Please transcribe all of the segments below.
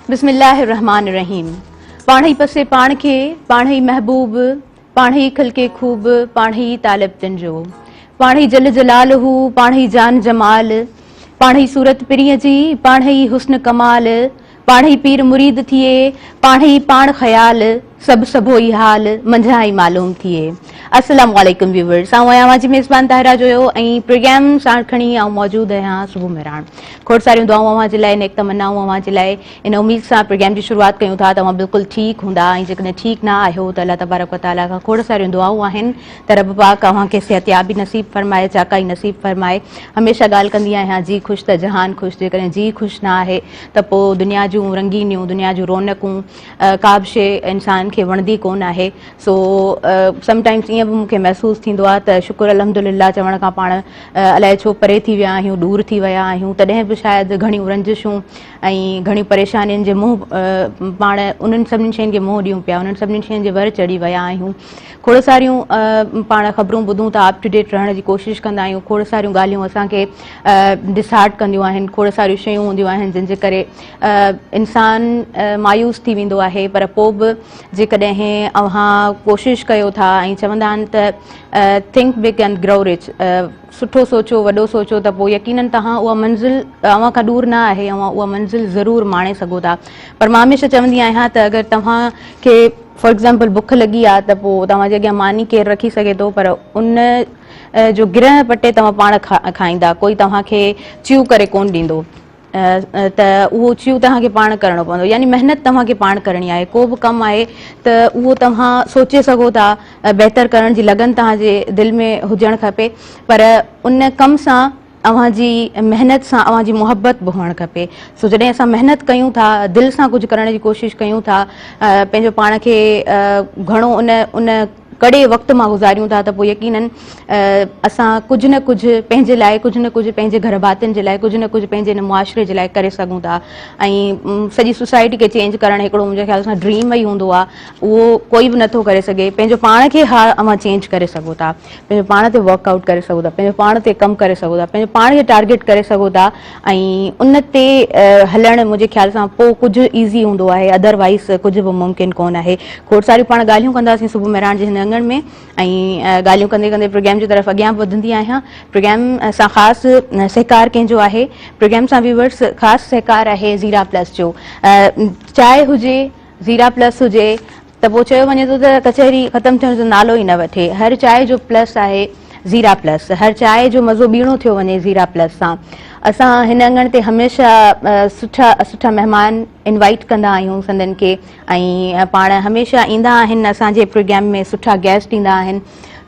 بسم الله الرحمٰن الرحيم پاڻهئي پسي پاڻ کي پاڻهئي محبوب پاڻهئي خلقي خوب پاڻهئي طالب تن جو پاڻهئي جل جلاله پاڻهئي جان جمال پاڻهئي صورت پرينء جي پاڻهئي حسن ڪمال پاڻهئي پير مريد ٿئي، پاڻهئي پاڻ خيال، سڀ سڀوئي حال، منجهان ئي معلوم ٿئي. السلام عليڪم ويورز آئون آهيان اوهان جي ميزبان طاهره جويو ۽ پروگرام ساڻ کڻي آئون موجود آهيان صبح مهراڻ. کوڙ ساريون دعائون اوهان جي لاء نيڪ تمنائون اوهان جي لاء ان اميد سان پروگرام جي شروعات ڪيون ٿا ته اوهان بلڪل ٺيڪ هوندا ۽ جيڪڏهن ٺيڪ نه آهيو ته الله تبارڪ وتعالي کان کوڙ ساريون دعائون آهن ته رب پاڪ اوهان کي صحتيابي نصيب فرمائي، چاڪائي نصيب فرمائي. هميشه ڳالهه ڪندي آهيان جي خوش ته جهان خوش، جيڪڏهن جي خوش نه آهي ته پوء دنيا جون رنگينيون، دنيا جون رونقون ڪا به شيء انسان کي وڻندي ڪونه آهي. سو سم ٽائمز ائين به مون کي محسوس ٿيندو آهي ته شڪر الحمدلله چوڻ کان پاڻ الائي ڇو پري ٿي ويا آهيون، ڏور ٿي ويا آهيون، تڏهن به شايد گهڻيون رنجشون ۽ گهڻيون پريشانين جي منهن پاڻ انهن سڀني شين کي منهن ڏيون پيا، انهن سڀني شين جي ور چڙهي ويا آهيون. کوڙ ساريون پاڻ خبرون ٻڌون ٿا، اپ ٽو ڊيٽ رهڻ جي ڪوشش ڪندا آهيون، کوڙ ساريون ڳالهيون اسان کي ڊسهارٽ ڪنديون آهن، کوڙ ساريون شيون هونديون آهن جن جي ڪري انسان مايوس ٿي ويندو آهي پر پوء به جيڪڏهن اوهان ڪوشش ڪيو ٿا ۽ چوندا آهن ته think big and grow rich سٺو سوچو وڏو سوچو ته پوء يقينن توهان اها منزل اوهان کان ڏور نه آهي اوهان اها منزل ضرور ماڻي سگهو ٿا پر مان هميشه چوندي آهيان ته اگر توهان کي فار ايگزامپل بک لڳي آ ته پوء توهان جي اڳيان ماني ڪير رکي سگهي ٿو پر ان جو گرهه پٽي توهان پاڻ کائيندا ڪوئي توهان کي چيو ڪري ڪون ڏيندو ته اهو چيو توهان کي پاڻ ڪرڻو پوندو يعني محنت توهان کي پاڻ ڪرڻي آهي ڪو به ڪم آهي ته اهو توهان سوچي سگهو ٿا بهتر ڪرڻ جي لگن توهان جي دل ۾ هجڻ کپي پر ان ڪم سان اوهان جي محنت سان اوهان جي محبت به هئڻ کپي. سو جڏهن اسان محنت ڪيون ٿا، دل سان ڪجهه ڪرڻ جي ڪوشش ڪيون ٿا، پنهنجو پاڻ کي گهڻو ان ان ڪڙي وقت مان گذاريون ٿا ته پوء يقينن اسان ڪجهه نه ڪجهه پنهنجي لاء ڪجهه نه ڪجهه پنهنجي گهر ڀاتين جي لاء ڪجهه نه ڪجهه پنهنجي ان معاشري جي لاء ڪري سگهون ٿا ۽ سڄي سوسائٽي کي چينج ڪرڻ هڪڙو منهنجي خيال سان ڊريم ئي هوندو آهي اهو ڪوئي به نٿو ڪري سگهي پنهنجو پاڻ کي ها اوهان چينج ڪري سگهو ٿا پنهنجو پاڻ تي ورڪ آئوٽ ڪري سگهو ٿا پنهنجو پاڻ تي ڪم ڪري سگهو ٿا پنهنجو پاڻ کي ٽارگيٽ ڪري سگهو ٿا ۽ ان تي هلڻ منهنجي خيال سان پوء ڪجهه ايزي هوندو آهي ادر وائز ڪجهه به ممڪن ڪونه آهي کوڙ ساريون پاڻ ڳالهيون ڪنداسين صبح مهراڻ جي هن اڱڻ ۾ ۽ ڳالهيون ڪندي ڪندي پروگرام جي طرف اڳيان به وڌندي آهيان پروگرام سان خاص سهڪار ڪنهن جو آهي پروگرام سان ويورس خاص سهڪار آهي زيرا پلس جو چاهي هجي زيرا پلس هجي ته پوء چيو وڃي ٿو ته ڪچهري ختم ٿيڻ جو نالو ئي نه وٺي. هر چاء جو پلس آهي زيرا پلس. هر چاء جو مزو ٻيڻو ٿيو وڃي زيرا پلس سان. اسان هن اڱڻ تي هميشه سٺا سٺا مهمان انوائيٽ ڪندا آهيون سندن کي ۽ پاڻ هميشه ايندا آهن اسان جي پروگرام ۾ سٺا گيسٽ ايندا آهن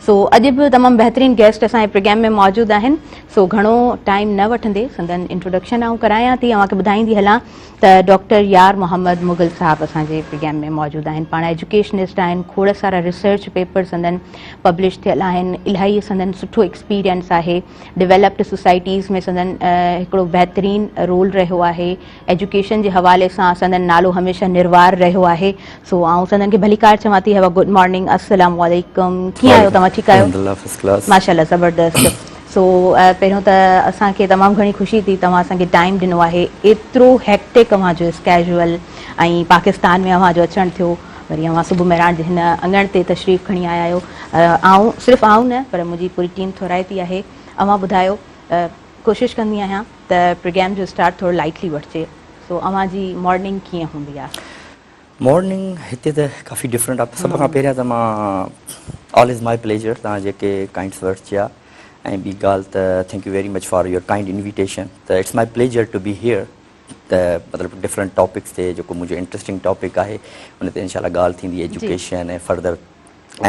سو اڄ به تمام بهترين گيسٽ اسان جي پروگرام ۾ موجود آهن سو گهڻو ٽائيم نه وٺندي سندن انٽروڊڪشن آئون ڪرايان ٿي اوهان کي ٻڌائيندي هلان ته ڊاڪٽر يار محمد مغل صاحب اسان جي پروگرام ۾ موجود آهن پاڻ ايجوڪيشنسٽ آهن کوڙ سارا ريسرچ پيپر سندن پبلش ٿيل آهن الاهي سندن سٺو ايڪسپيرينس آهي ڊيولپڊ سوسائٽيز ۾ سندن هڪڙو بهترين رول رهيو آهي ايجوڪيشن جي حوالي سان سندن نالو هميشه نروار رهيو آهي سو آئون سندن کي ڀليڪار چوان ٿي هيو گڊ مارننگ السلام عليڪم ڪيئن آهيو توهان ٺيڪ آهيو ماشاءالله زبردست سو پهريون ته اسان کي تمام گهڻي خوشي ٿي توهان اسان کي ٽائيم ڏنو آهي ايترو هيڪٽڪ اوهان جو اسڪيجول ۽ پاڪستان ۾ اوهان جو اچڻ ٿيو وري اوهان صبح مهراڻ جي هن اڱڻ تي تشريف کڻي آيا آهيو آئون صرف آئون نه پر منهنجي پوري ٽيم ٿورائتي آهي اوهان ٻڌايو ڪوشش ڪندي آهيان ته پروگرام جو اسٽارٽ ٿورو لائٽلي وٺجي سو اوهان جي مارننگ ڪيئن هوندي آهي؟ مارننگ هتي ته ڪافي ڊفرنٽ آ سڀ کان پهريان ته مان آل از مائي پليجر توهان جيڪي ڪائنڊس ورڊس چيا ۽ ٻي ڳالهه ته thank you very much for your kind invitation ته it's my pleasure to be here ته مطلب ڊفرنٽ ٽاپڪس تي جيڪو منهنجو انٽرسٽنگ ٽاپڪ آهي ان تي انشاء الله ڳالهه ٿيندي ايجوڪيشن ۽ فردر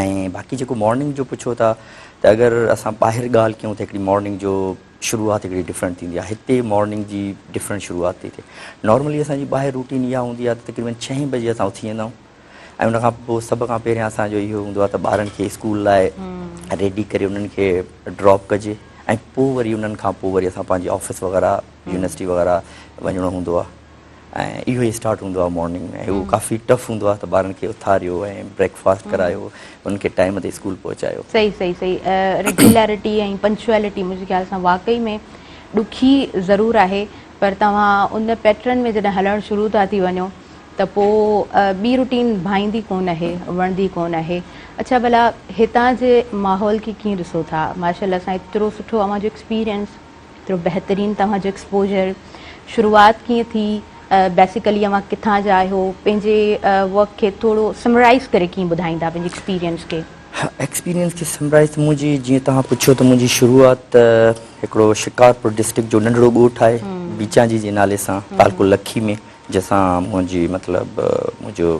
۽ باقي جيڪو مارننگ جو پڇو ٿا ته اگر اسان ٻاهر ڳالهه ڪيون ته هڪڙي مارننگ جو شروعات هڪڙي ڊفرنٽ ٿيندي آهي هتي مارننگ جي ڊفرنٽ شروعات ٿي ٿئي نارملي اسان جي ٻاهر روٽين اها هوندي آهي ته تقريبن ڇهين بجي اسان اٿي ويندا آهيون ۽ ان کان پوء سڀ کان پهريان اسان جو اهو هوندو آهي ته ٻارن کي اسڪول لاء ريڊي ڪري انهن کي ڊراپ ڪجي ۽ پوء وري انهن کان پوء وري اسان پنهنجي آفيس وغيره يونيورسٽي وغيره وڃڻو هوندو آهي ۽ اهو ئي اسٽارٽ هوندو آهي مارننگ ۾ اهو ڪافي ٽف هوندو آهي ته ٻارن کي اٿاريو ۽ بريڪ فاسٽ ڪرايو انهن کي ٽائيم تي اسڪول پهچايو. صحيح صحيح صحيح ريگيولرٽي ۽ پنچوئلٽي منهنجي خيال سان واقعي ۾ ڏکي ضرور آهي پر توهان ان پيٽرن ۾ جڏهن هلڻ شروع ٿا ٿي وڃو ته پوء ٻي روٽين ڀائيندي ڪونه آهي وڻندي ڪونه آهي. اڇا ڀلا هتان جي ماحول کي ڪيئن ڏسو ٿا؟ ماشاء الله سان ايترو سٺو اوهان جو ايڪسپيرينس، ايترو بهترين توهان جو ايڪسپوجر، شروعات ڪيئن ٿي، بيسيڪلي اوهان ڪٿان جا آهيو، پنهنجي ورڪ کي ٿورو سمرائيز ڪري ڪيئن ٻڌائيندا پنهنجي ايڪسپيرينس کي؟ ايڪسپيرينس کي سمرائيز ته منهنجي جيئن توهان پڇيو ته منهنجي شروعات ته هڪڙو شڪارپور ڊسٽرڪٽ جو ننڍڙو ڳوٺ آهي بيچانجي جي نالي سان تعلقو لکي ۾ جنهن سان منهنجي مطلب منهنجو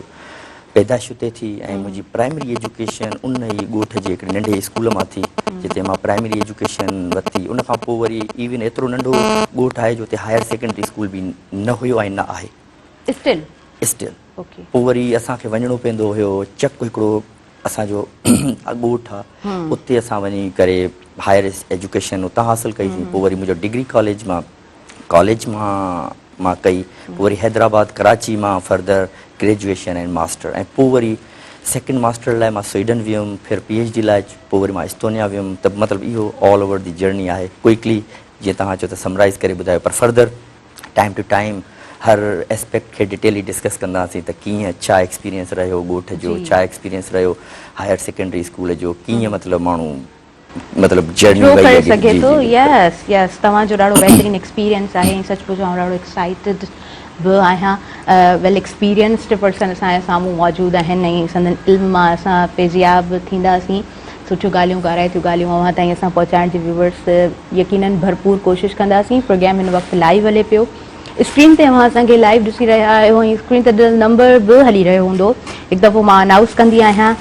پيدائش اتي ٿي ۽ منهنجي پرائمري ايجوڪيشن ان ئي ڳوٺ جي هڪڙي ننڍي اسڪول مان ٿي جتي مان پرائمري ايجوڪيشن ورتي ان کان پوء وري ايون ايترو ننڍو ڳوٺ آهي جو اتي هائر سيڪنڊري اسڪول به نه هيو ۽ نه آهي اسٽل اسٽل پوء وري اسان کي وڃڻو پوندو هيو چڪ هڪڙو اسان جو ڳوٺ آ اتي اسان وڃي ڪري هائر ايجوڪيشن اتان حاصل ڪئي سين پوء وري منهنجو ڊگري ڪاليج مان ڪاليج مان مان ڪئي پوء وري حيدرآباد ڪراچي مان فردر گريجوئيشن ۽ ماسٽر ۽ پوء وري سيڪنڊ ماسٽر لاء مان سوئيڊن ويم پھر پي ايڇ ڊي لاء پوء وري مان استونيا ويم ته مطلب اهو آل اوور the journey آهي ڪوئڪلي جيئن توهان چيو ته سمرائز ڪري ٻڌايو پر فردر ٽائيم ٽو ٽائيم هر اسپيڪٽ کي ڊيٽيلي ڊسڪس ڪنداسين ته ڪيئن ڇا ايڪسپيرينس رهيو ڳوٺ جو ڇا ايڪسپيرينس رهيو هائر سيڪنڊري اسڪول جو ڪيئن مطلب ماڻهو مطلب جرني وئي ڪري سگهي ٿو. يس يس توهان جو ڏاڍو بهترين ايڪسپيرينس آهي ۽ سچ پڇو آئون ڏاڍو ايڪسائيٽيڊ به آهيان ويل ايڪسپيرينسڊ پرسن اسان جي سامهون موجود آهن ۽ سندن علم مان اسان فيضياب ٿينداسين. سٺيون ڳالهيون ڪارائتيون ڳالهيون اوهان تائين اسان پهچائڻ جي ويورس يقينن ڀرپور ڪوشش ڪنداسين. پروگرام هن وقت لائيو هلي پيو. اسڪرين تي اوهان اسان کي لائيو ڏسي رهيا آهيو ۽ اسڪرين تي ڏنل نمبر به هلي رهيو هوندو. هڪ دفعو مان انائوس ڪندي آهيان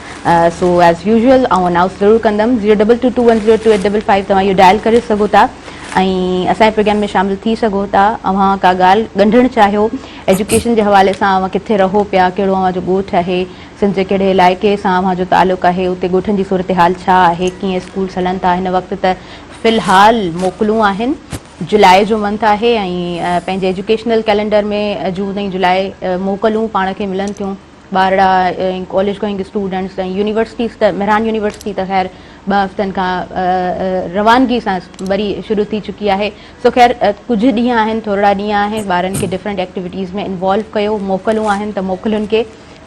سو ايز يوزوئل آئون انائوس ضرور ڪندم zero double two two one zero two eight double five توهان اهو ڊائل ڪري سگهو ٿا ۽ اسان جي پروگرام ۾ شامل ٿي سگهو ٿا. اوهان ڪا ڳالهه ڳنڍڻ چاهيو ايجوڪيشن جي حوالي سان اوهان ڪٿي رهو پيا ڪهڙو اوهان جو ڳوٺ آهي سنڌ جي ڪهڙي علائقي سان اوهان جو تعلق آهي، اتي ڳوٺن جي صورتحال ڇا آهي، ڪيئن اسڪولز هلن ٿا، هن وقت ته في الحال موڪلون آهن، جولاء جو منٿ آهي ۽ پنهنجي ايجوڪيشنل ڪئلينڊر ۾ جون ۽ جولاء موڪلون پاڻ کي ملن ٿيون، ٻارڙا ۽ ڪاليج گوئنگ اسٽوڊنٽس ۽ يونيورسٽيز ته مهراڻ يونيورسٽي ته خير ٻه هفتن کان روانگي سان وري شروع ٿي چڪي آهي سو خير ڪجهه ڏينهن آهن ٿورڙا ڏينهن آهن ٻارن کي ڊفرنٽ ايڪٽيوٽيز ۾ انوالو ڪيو موڪلون آهن ته موڪلن کي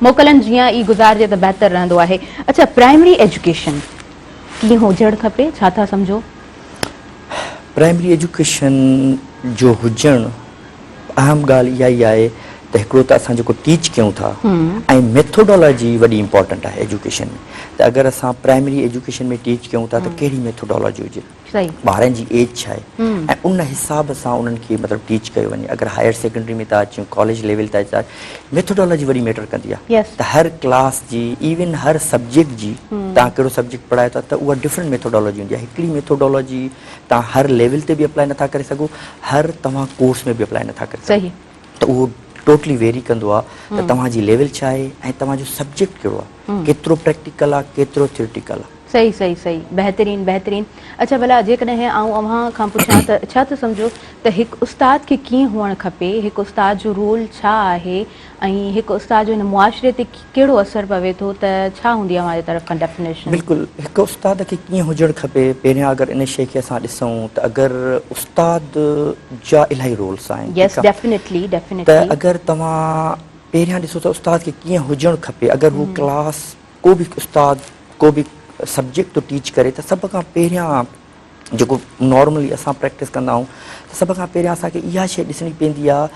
موڪلن جيان ئي گذارجي ته بهتر رهندو آهي. اڇا پرائمري ايجوڪيشن ڪيئن هجڻ کپي ڇا ٿا سمجهو؟ پرائمري ايجوڪيشن جو هجڻ اهم ڳالهه اها ئي آهي ته هڪڙو ته اسان جيڪو ٽيچ ڪيون ٿا ۽ ميٿوڊالاجي وڏي امپارٽنٽ آهي ايجوڪيشن ۾ ته اگر اسان پرائمري ايجوڪيشن ۾ ٽيچ ڪيون ٿا ته ڪهڙي ميٿوڊالاجي هجي. ٻارن جي ايج ڇا آهي ۽ ان حساب سان انهن کي مطلب ٽيچ ڪيو وڃي اگر هائر سيڪنڊري ۾ ٿا اچون ڪاليج ليول تي ٿا ميٿوڊالاجي وڏي ميٽر ڪندي آهي ته هر ڪلاس جي ايون هر سبجيڪٽ جي تان ڪهڙو سبجيڪٽ پڙهايو ٿا ته اها ڊفرنٽ ميٿوڊالاجي هوندي آهي هڪڙي ميٿوڊالاجي تان هر ليول تي به اپلائي نٿا ڪري سگهو هر توهان ڪورس ۾ به اپلائي نٿا ڪري سگهو ته اهو ٽوٽلي ويري ڪندو آهي ته توهان جي ليول ڇا آهي ۽ توهان جو سبجيڪٽ ڪهڙو آهي ڪيترو پريڪٽيڪل آهي ڪيترو ٿيوريٽيڪل آهي. صحيح صحيح صحيح بهترين بهترين اڇا ڀلا جيڪڏهن آئون اوهان کان پڇان ته ڇا ٿا سمجهو ته هڪ استاد کي ڪيئن هئڻ کپي هڪ استاد جو رول ڇا آهي ۽ هڪ استاد جو هن معاشري تي ڪهڙو اثر پوي ٿو ته ڇا هوندي اوهان جي طرف کان ڊيفينيشن؟ بلڪل هڪ استاد کي ڪيئن هجڻ کپي پهريان اگر ان شيء کي اسان ڏسون ته اگر استاد جا الاهي رولس آهن يس ڊيفينيٽلي ڊيفينيٽلي ته اگر توهان پهريان ڏسو ته استاد کي ڪيئن هجڻ کپي اگر هو ڪلاس ڪو به استاد ڪو به سبجيڪٽ ٿو ٽيچ ڪري ته سڀ کان پهريان جيڪو نارملي اسان پريڪٽس ڪندا آهيون ته سڀ کان پهريان اسان کي اها شيء ڏسڻي پوندي آهي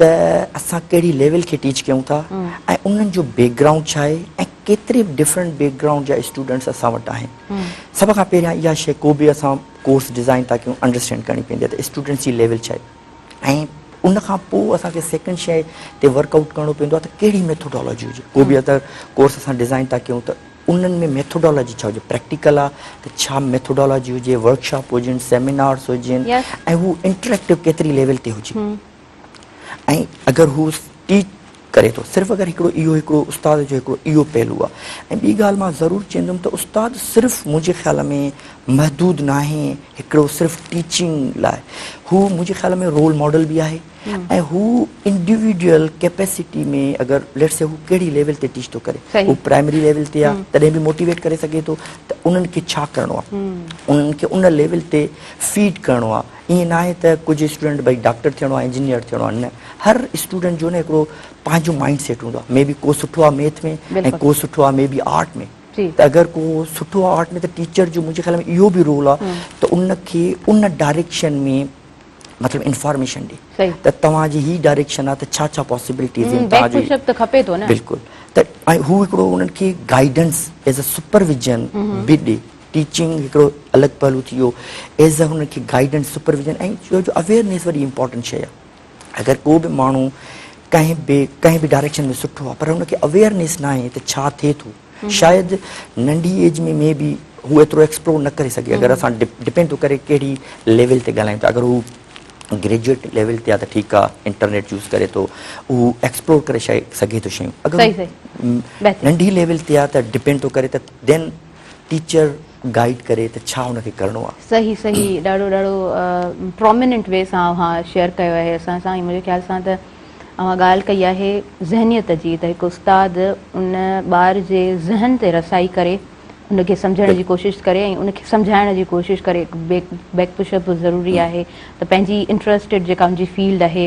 ته اسان ڪهڙي ليول کي ٽيچ ڪيون ٿا ۽ انهن جو بيڪ گرائونڊ ڇا آهي ۽ ڪيتري ڊفرنٽ بيڪ گرائونڊ جا اسٽوڊنٽس اسان وٽ آهن سڀ کان پهريان اها شيء ڪو به اسان ڪورس ڊزائن ٿا ڪيون انڊرسٽينڊ ڪرڻي پوندي آهي ته اسٽوڊنٽس جي ليول ڇا آهي ۽ ان کان پوء اسان کي سيڪنڊ شيء تي ورڪ آئوٽ ڪرڻو پوندو آهي ته ڪهڙي ميٿوڊالاجي هجي ڪو به اگر ڪورس اسان ڊزائن ٿا ڪيون ته انهن ۾ ميٿوڊالاجي ڇا هجي پريڪٽيڪل آهي ته ڇا ميٿوڊالاجي هجي ورڪشاپ هجن سيمينارس هجن ۽ هو انٽريڪٽو ڪيتري ليول تي هجي ۽ اگر هو ٽيچ ڪري ٿو صرف اگر هڪڙو اهو هڪڙو استاد جو هڪڙو اهو پهلو آهي ۽ ٻي ڳالهه مان ضرور چوندم ته استاد صرف منهنجي خيال ۾ محدود ناهي هڪڙو صرف ٽيچنگ لاء هو منهنجي خيال ۾ رول ماڊل به آهي ۽ هو انڊيويڊيول ڪيپيسٽي ۾ اگر ليٽس سي هو ڪهڙي ليول تي ٽيچ ٿو ڪري هو پرائمري ليول تي آهي تڏهن به موٽيويٽ ڪري سگهي ٿو ته انهن کي ڇا ڪرڻو آهي، انهن کي ان ليول تي فيڊ ڪرڻو آهي. ائين ناهي ته ڪجهه اسٽوڊنٽ ڀئي ڊاڪٽر ٿيڻو آهي، انجنيئر ٿيڻو آهي، نه، هر اسٽوڊنٽ جو نه هڪڙو پنهنجو مائنڊ سيٽ هوندو آهي. مي بي ڪو سٺو آهي ميٿ ۾ ۽ ڪو سٺو آهي مي بي آرٽ ۾، ته اگر ڪو سٺو آهي آرٽ ۾ ته ٽيچر جو منهنجي خيال ۾ اهو به رول آهي ته ان کي ان ڊائريڪشن ۾ مطلب انفارميشن ڏي ته توهان جي هي ڊائريڪشن آهي ته ڇا ڇا پاسيبلٽيز آهن توهان جو ته کپي ٿو نه. بلڪل، ته ۽ هو هڪڙو انهن کي گائيڊنس ايز ا سپرويزن به ڏي. ٽيچنگ هڪڙو الڳ پهلو ٿي ويو، ايز ا هنن کي گائيڊنس سپرويزن ۽ ٻيو جو اويئرنيس وڏي امپارٽنٽ شيء آهي. اگر ڪو به ماڻهو ڪنهن به ڊائريڪشن ۾ سٺو آهي پر هن کي اويئرنيس ناهي ته ڇا ٿئي ٿو، شايد ننڍي ايج ۾ مي بي هو ايترو ايڪسپلور نه ڪري سگهي. اگر اسان ڊپينڊ ٿو ڪري ڪهڙي ليول تي ڳالهايون ٿا، اگر هو گريجوئيٽ ليول تي آهي ته ٺيڪ آهي انٽرنيٽ يوز ڪري ٿو، هو ايڪسپلور ڪري سگهي ٿو شيون. اگر ننڍي ليول تي آهي ته ڊپينڊ ٿو ڪري ته دين ٽيچر گائيڊ ڪري ته ڇا هن کي ڪرڻو آهي. صحيح صحيح، ڏاڍو ڏاڍو پروميننٽ وي سان اوهان شيئر ڪيو آهي اسان سان ۽ منهنجي خيال سان ته اوهان ڳالهه ڪئي آهي ذهنيت جي ته هڪ استاد ان ٻار جي ذهن تي رسائي ڪري ان کي سمجهڻ جي ڪوشش ڪري ۽ ان کي سمجهائڻ جي ڪوشش ڪري. بيڪ پش اپ به ضروري آهي ته پنهنجي انٽرسٽيڊ جيڪا ان جي فيلڊ آهي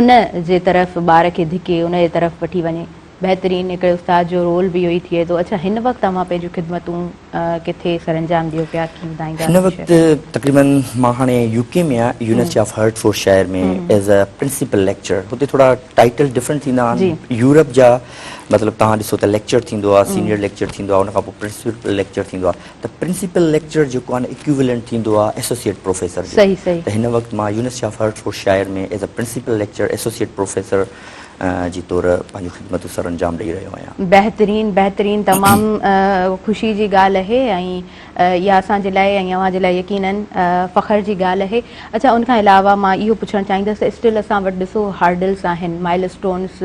ان جي طرف ٻار کي ڌڪي ان جي طرف وٺي وڃي. بهترين، هڪڙي استاد جو رول به اهو ئي ٿئي ٿو. اڇا هن وقت اوهان پنهنجون خدمتون ڪٿي سرانجام ڏيو پيا ڪيئن ٻڌائيندا هن وقت تقريبن مان هاڻي يو ڪي ۾ آهيان، university of Hertfordshire ۾ as a principal lecturer. هتي ٿورا ٽائيٽل ڊفرنٽ ٿيندا آهن يورپ جا، مطلب توهان ڏسو ته ليڪچر ٿيندو آهي، سينيئر ليڪچر ٿيندو آهي، ان کان پوء پرنسپل ليڪچر ٿيندو آهي. ته پرنسپل ليڪچرر جيڪو آهي نه ايڪويولنٽ ٿيندو آهي ايسوسيئيٽ پروفيسر جو. ته هن وقت مان university of Hertfordshire ۾ as a principal lecturer associate professor جي طور پنهنجون خدمتون سر انجام ڏئي رهيو آهيان. بهترين بهترين، تمام خوشي جي ڳالهه اهي ۽ اها اسان جي لاء ۽ اوهان جي لاء يقينن فخر جي ڳالهه اهي. اڇا ان کان علاوه مان اهو پڇڻ چاهيندس ته اسٽل اسان وٽ ڏسو هارڊلس آهن، مائل اسٽونس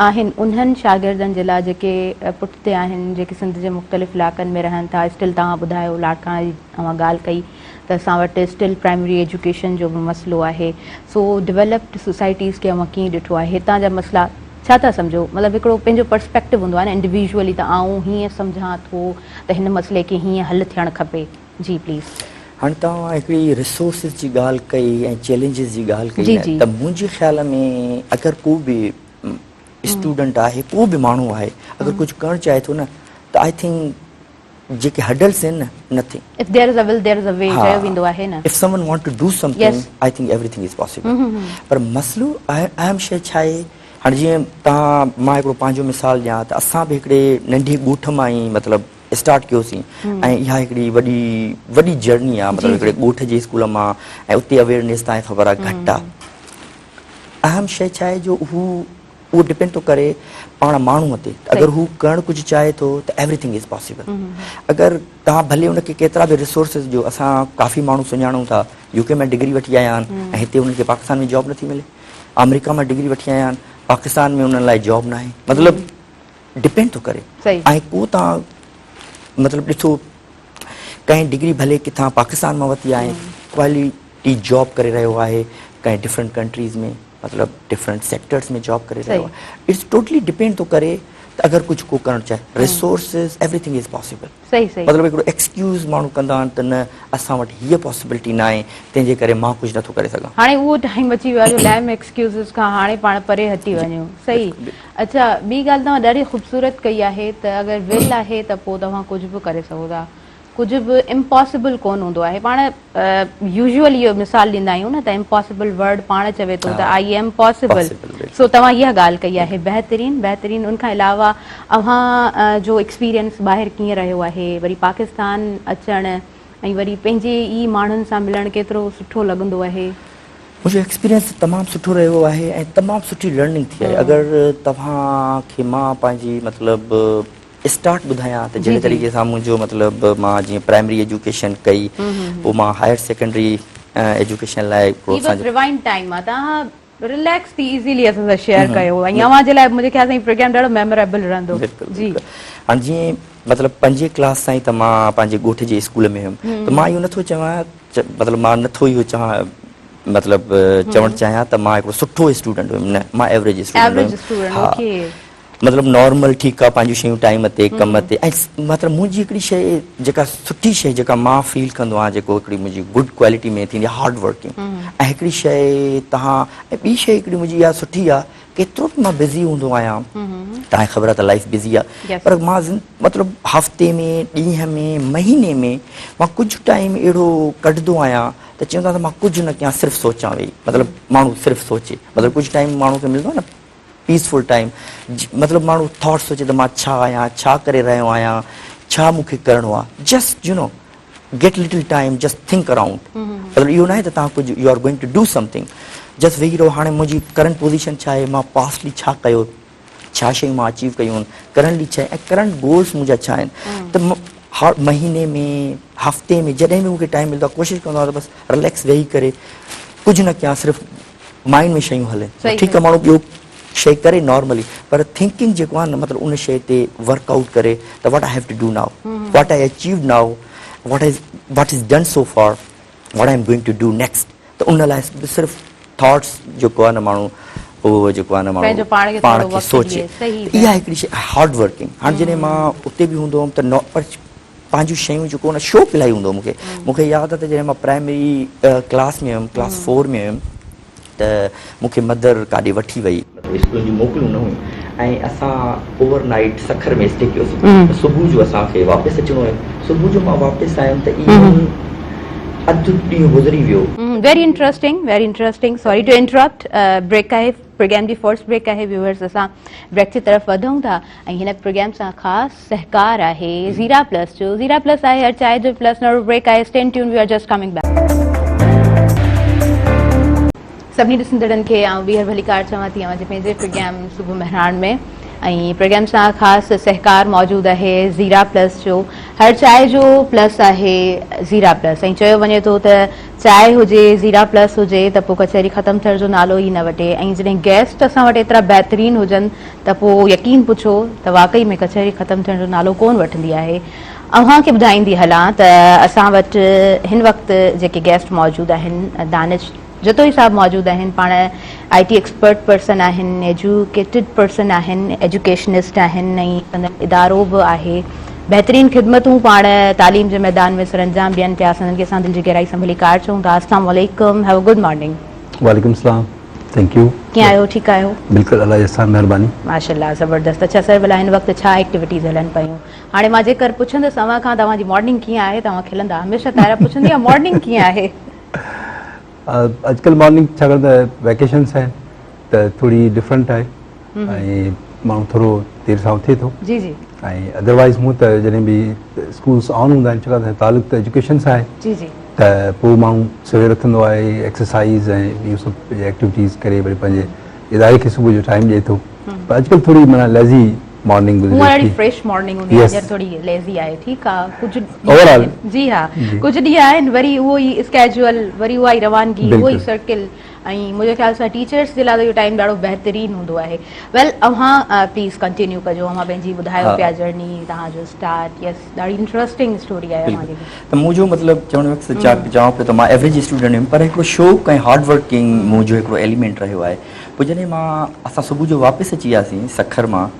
آهن انهن شاگردن جي لاء جيڪي پٺتي آهن، جيڪي سنڌ جي مختلف علائقن ۾ رهن ٿا. اسٽل توهان ٻڌايو لاڙڪاڻي جي اوهان ڳالهه ڪئي ته اسان وٽ اسٽل پرائمري ايجوڪيشن جو به مسئلو آهي. سو ڊولپڊ سوسائٽيز کي اوهان ڪيئن ڏٺو آهي؟ هتان جا مسئلا ڇا ٿا سمجهو؟ مطلب هڪڙو پنهنجو پرسپيڪٽو هوندو آهي نه انڊيويجوئلي ته آئون هيئن سمجهان ٿو ته هن مسئلي کي هيئن حل ٿيڻ کپي. جي پليز. هاڻي توهان هڪڙي ريسورسز جي ڳالهه ڪئي ۽ چئلينجز جي ڳالهه ڪئي نه ته منهنجي خيال ۾ اگر ڪو به اسٽوڊنٽ آهي، ڪو به ماڻهو آهي، اگر ڪجهه ڪرڻ چاهي ٿو نه ته I think جيڪي هڊلس آهن نه nothing. If there is a will there is a way چيو ويندو آهي نه. If someone want to do something I think everything is possible. پر مسئلو اهم شيء ڇا آهي، هاڻي جيئن توهان مان هڪڙو پنهنجو مثال ڏيان ته اسان به هڪڙي ننڍي ڳوٺ مان ئي مطلب اسٽارٽ ڪيوسين ۽ اها هڪڙي وڏي وڏي جرني آهي، مطلب هڪڙي ڳوٺ جي اسڪول مان ۽ اتي اويئرنيس تان خبر آهي گهٽ آهي. اهم شيء ڇا آهي جو هو اهو ڊپينڊ ٿو ڪري پاڻ ماڻهوء تي، اگر هو ڪرڻ ڪجهه چاهي ٿو ته ايوري ٿنگ is possible. اگر توهان ڀلي ان کي ڪيترا به ريسورسز ڏيو، اسان ڪافي ماڻهو سڃاڻون ٿا يو ڪي مان ڊگري وٺي آيا آهن ۽ هتي انهن کي پاڪستان ۾ جاب نٿي ملي، آمريڪا مان ڊگري وٺي آيا آهن پاڪستان ۾ انهن لاء جاب ناهي، مطلب ڊپينڊ ٿو ڪري. ۽ ڪو توهان مطلب ڏسو ڪنهن ڊگري ڀلي ڪٿان پاڪستان مان ورتي آهي، ڪوالٽي جاب ڪري رهيو آهي ڪنهن ڊفرنٽ ڪنٽريز ۾ مطلب ڊفرنٽ سيڪٽرز ۾ جاب ڪري رهيو آهي. It's totally depend ٿو ڪري ته اگر ڪجهه ڪو ڪرڻ چاهي resources every thing is possible. مطلب هڪڙو ايڪسڪيوز ماڻهو ڪندا آهن ته نه اسان وٽ هيء پاسيبلٽي نه آهي تنهن جي ڪري مان ڪجهه نٿو ڪري سگهان. هاڻي اهو ٽائيم اچي ويو آهي جو ليم ايڪسڪيوزز کان هاڻي پاڻ پري هٽي وڃون. صحيح. اڇا ٻي ڳالهه توهان ڏاڍي خوبصورت ڪئي آهي ته اگر ول آهي ته پوء توهان ڪجهه به ڪري سگهو ٿا. ڪجهه به امپاسيبل ڪونه هوندو آهي. پاڻ يوزوئلي اهو مثال ڏيندا آهيون نه ته امپاسيبل ورڊ پاڻ چوي ٿو ته I am possible. سو توهان اها ڳالهه ڪئي آهي. بهترين بهترين. ان کان علاوه اوهان جو ايڪسپيرينس ٻاهر ڪيئن رهيو آهي؟ وري پاڪستان اچڻ ۽ وري پنهنجي ئي ماڻهن سان ملڻ ڪيترو سٺو لڳندو آهي؟ منهنجو ايڪسپيرينس تمام سٺو رهيو آهي ۽ تمام سٺي لرننگ ٿي آهي. اگر توهان کي مان پنهنجي مطلب اسٽارٽ ٻڌايان ته جهڙي طريقي سان منهنجو مطلب مان جيئن پرائمري ايجوڪيشن ڪئي پوء مان هائر سيڪنڊري ايجوڪيشن لاء هي بس ريوائنڊ ٽائيم آ توهان رليڪس ٿي ايزيلي اسان سان شيئر ڪيو ۽ اوهان جي لاء منهنجي خيال سان هي پروگرام ڏاڍو ميموريبل رهندو. بلڪل بلڪل هاڻ جيئن مطلب پنجين ڪلاس تائين ته مان پنهنجي ڳوٺ جي اسڪول ۾ هيم ته مان اهو نٿو چوان مطلب مان نٿو اهو چوان مطلب چوڻ چاهيان ته مان هڪڙو سٺو اسٽوڊنٽ هيم نه مان ايوريج اسٽوڊنٽ هيم. ها. مطلب نارمل ٺيڪ آ پنهنجون شيون ٽائيم تي ڪم تي ۽ مطلب منهنجي هڪڙي شيء جيڪا سٺي شيء جيڪا مان فيل ڪندو آهيان جيڪو هڪڙي منهنجي گڊ ڪوالٽي ۾ ٿيندي آهي هارڊ ورڪنگ ۽ هڪڙي شيء تهان ۽ ٻي شيء هڪڙي منهنجي اها سٺي آ ڪيترو به مان بزي هوندو آهيان تهان کي خبر آ ته لائف بزي آ پر مان مطلب هفتي ۾ ڏينهن ۾ مهيني ۾ مان ڪجهه ٽائيم اهڙو ڪڍندو آهيان ته چوندو آهيان ته مان ڪجهه نه ڪيان صرف سوچان ويهي مطلب ماڻهو صرف سوچي مطلب ڪجهه ٽائيم ماڻهو کي ملندو آهي نه پيسفل ٽائيم مطلب ماڻهو ٿاٽ سوچي ته مان ڇا آهيان ڇا ڪري رهيو آهيان ڇا مون کي ڪرڻو آهي just you know get little time just think around مطلب اهو ناهي ته تهان ڪجهه you are going to do something just ويهي رهو هاڻي منهنجي ڪرنٽ پوزيشن ڇا آهي مان پاسٽلي ڇا ڪيو ڇا شيون مان اچيو ڪيون آهن ڪرنٽلي ڇا ۽ ڪرنٽ گولس منهنجا ڇا آهن ته هر مهيني ۾ هفتي ۾ جڏهن به مون کي ٽائيم ملندو آهي ڪوشش ڪندو آهيان ته بس رليڪس ويهي ڪري ڪجهه نه ڪيان صرف مائنڊ ۾ شيون هلن ٺيڪ آهي ماڻهو ٻيو شي ڪري نارملي پر ٿنڪنگ جيڪو آهي نه مطلب ان شي تي ورڪ آئوٽ ڪري ته what I have to do now what I achieved now what is what is done so far what I am going to do next ته ان لاء صرف ٿاٽس جيڪو آهي نه ماڻهو اهو جيڪو آهي نه ماڻهو پاڻ کي سوچي اها هڪڙي شي هارڊ ورڪنگ هاڻي جڏهن مان اتي به هوندو هوم ته پر پنهنجون شيون جيڪو نه شوق الاهي هوندو هو مونکي مونکي ياد آهي ته جڏهن مان پرائمري ڪلاس ۾ هيم ڪلاس فور ۾ هيم ته مونکي مدر ڪاڏي وٺي وئي مطلب اسڪولن جون موڪلون نه هيون ۽ اسان اوور نائيٽ سکر ۾ اسٽي ڪيوسين ته صبح جو اسان کي واپس اچڻو هيو صبح جو مان واپس آيم ته ايون اڌ ڏينهن گذري ويو. Very interesting very interesting sorry to interrupt break آهي پروگرام جي فرسٽ بريڪ آهي ويوئرس اسان بريڪ جي طرف وڌون ٿا ۽ هن پروگرام سان خاص سهڪار آهي زيرا پلس جو زيرا پلس آهي هر چاهه جو پلس نورو بريڪ آهي stay tune we are just coming back. سڀني ڏسندڙن کي آئون ٻيهر ڀليڪار چوان ٿي اوهان جي پنهنجي پروگرام صبح مهراڻ ۾ ۽ پروگرام سان خاص سهڪار موجود آهي زيرا پلس جو هر چاهه جو پلس آهي زيرا پلس ۽ چيو وڃي ٿو ته چاهه هجي زيرا پلس هجي ته پوء ڪچهري ختم ٿيڻ جو نالو ئي نه وٺي ۽ جڏهن گيسٽ اسان وٽ ايترا بهترين هجن ته پوء يقين پڇو ته واقعي ۾ ڪچهري ختم ٿيڻ جو نالو ڪونه وٺندي آهي. اوهان کي ٻڌائيندي هلان ته اسان وٽ هن وقت جيڪي گيسٽ موجود آهن دانش جتوئي صاحب موجود آهن پاڻ آء ٽي ايڪسپرٽ پرسن آهن ايجوڪيٽيڊ پرسن آهن ايجوڪيشنسٽ آهن ۽ سندن ادارو به آهي بهترين خدمتون پاڻ تعليم جي ميدان ۾ سرانجام ڏين پيا سندن کي اسان دل جي گهرائي سان ڀليڪار چئون ٿا اسلام عليڪم هيو ا گڊ مارننگ. وعليڪم السلام thank you. ڪيئن آهيو ٺيڪ آهيو. بلڪل الله جي احسان مهرباني. ماشاءالله زبردست اڇا سر ڀلا هن وقت ڇا ايڪٽيوٽيز هلن پيون هاڻي مان جيڪر پڇندس اوهان کان ته اوهان جي مارننگ ڪيئن آهي ته اوهان کلندا هميشه طاهره پڇندي آهي مارننگ ڪيئن آهي. اڄڪلهه مارننگ ڇاڪاڻ ته ويڪيشنس آهن ته ٿوري ڊفرنٽ آهي ۽ ماڻهو ٿورو دير سان اٿي ٿو جي جي ۽ ادروائز هونء ته جڏهن به اسڪولس آن هوندا آهن ڇاڪاڻ ته تعلق ته ايجوڪيشن سان آهي جي جي ته پوء ماڻهو سوير اٿندو آهي ايڪسرسائز ۽ اهو سڀ ايڪٽيوٽيز ڪري وري پنهنجي اداري کي صبح جو ٽائيم ڏئي ٿو پر اڄڪلهه ٿوري معنيٰ ليزي مارننگ گذري ٿي فريش مارننگ هوندي آهي هينئر ٿوري ليزي آهي ٺيڪ آهي ڪجهه اوور آل جي ها ڪجهه ڏينهن آهن وري اهو ئي اسڪيجول وري اها ئي روانگي اهو ئي سرڪل ۽ منهنجي خيال سان ٽيچرس جي لاء ته اهو ٽائيم ڏاڍو بهترين هوندو آهي ويل اوهان پليز ڪنٽينيو ڪجو اوهان پنهنجي ٻڌايو پيا جرني توهان جو اسٽارٽ يس ڏاڍي انٽرسٽنگ اسٽوري آهي اوهان جي به. ته منهنجو مطلب چوڻ جو مقصد چوان پيو ته مان ايوريج اسٽوڊنٽ هيم پر هڪڙو شوق ۽ هارڊ ورڪنگ منهنجو هڪڙو ايليمينٽ رهيو آهي پوء جڏهن مان اسان صبح جو واپس اچي وياسين سکر مان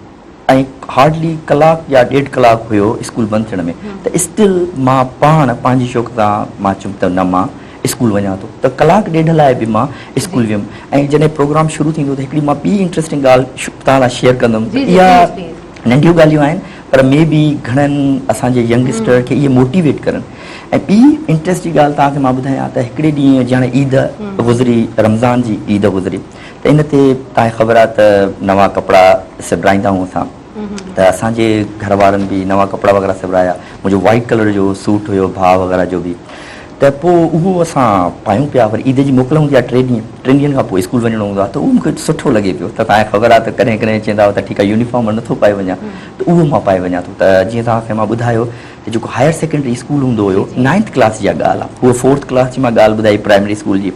۽ هارڊلي ڪلاڪ يا ڏيڍ ڪلاڪ هيو اسڪول بند ٿيڻ ۾ ته اسٽل مان پاڻ پنهنجي شوق سان مان چيم ته نه مان اسڪول وڃان ٿو ته ڪلاڪ ڏيڍ لاء به مان اسڪول ويم ۽ جڏهن پروگرام شروع ٿيندو ته هڪڙي مان ٻي انٽرسٽنگ ڳالهه توهان سان شيئر ڪندم ته اها ننڍيون ڳالهيون آهن پر مي بي گهڻن اسان جي ينگسٽر کي اهي موٽيويٽ ڪرن ۽ ٻي انٽرسٽ جي ڳالهه توهان کي مان ٻڌايان ته هڪڙي ڏينهن جي هاڻي عيد گذري رمضان جي عيد گذري ته ان تي توهان کي خبر آهي ته نوان ڪپڙا سبرائيندا آهيون اسان ته اسان جي گهر وارن به نوان ڪپڙا وغيره سبرايا منهنجو وائيٽ ڪلر جو سوٽ هيو ڀاء وغيره جو به ته پوء اهو اسان پايون پيا وري عيد جي موڪل هوندي آهي ٽي ڏينهن ٽن ڏينهن کان پوء اسڪول وڃڻو هوندو آهي ته اهو مونکي سٺو لڳي پيو ته توهان کي خبر آهي ته ڪڏهن ڪڏهن چوندا هئا ته ٺيڪ آهي يونيفارم نٿو پائي وڃان ته اهو مان پائي وڃان ٿو ته جيئن توهان کي مان ٻڌايو ته جيڪو هائر سيڪنڊري اسڪول هوندو هيو نائنٿ ڪلاس جي اها ڳالهه آهي هوء فورٿ ڪلاس جي مان ڳالهه ٻڌائي پرائمري اسڪول جي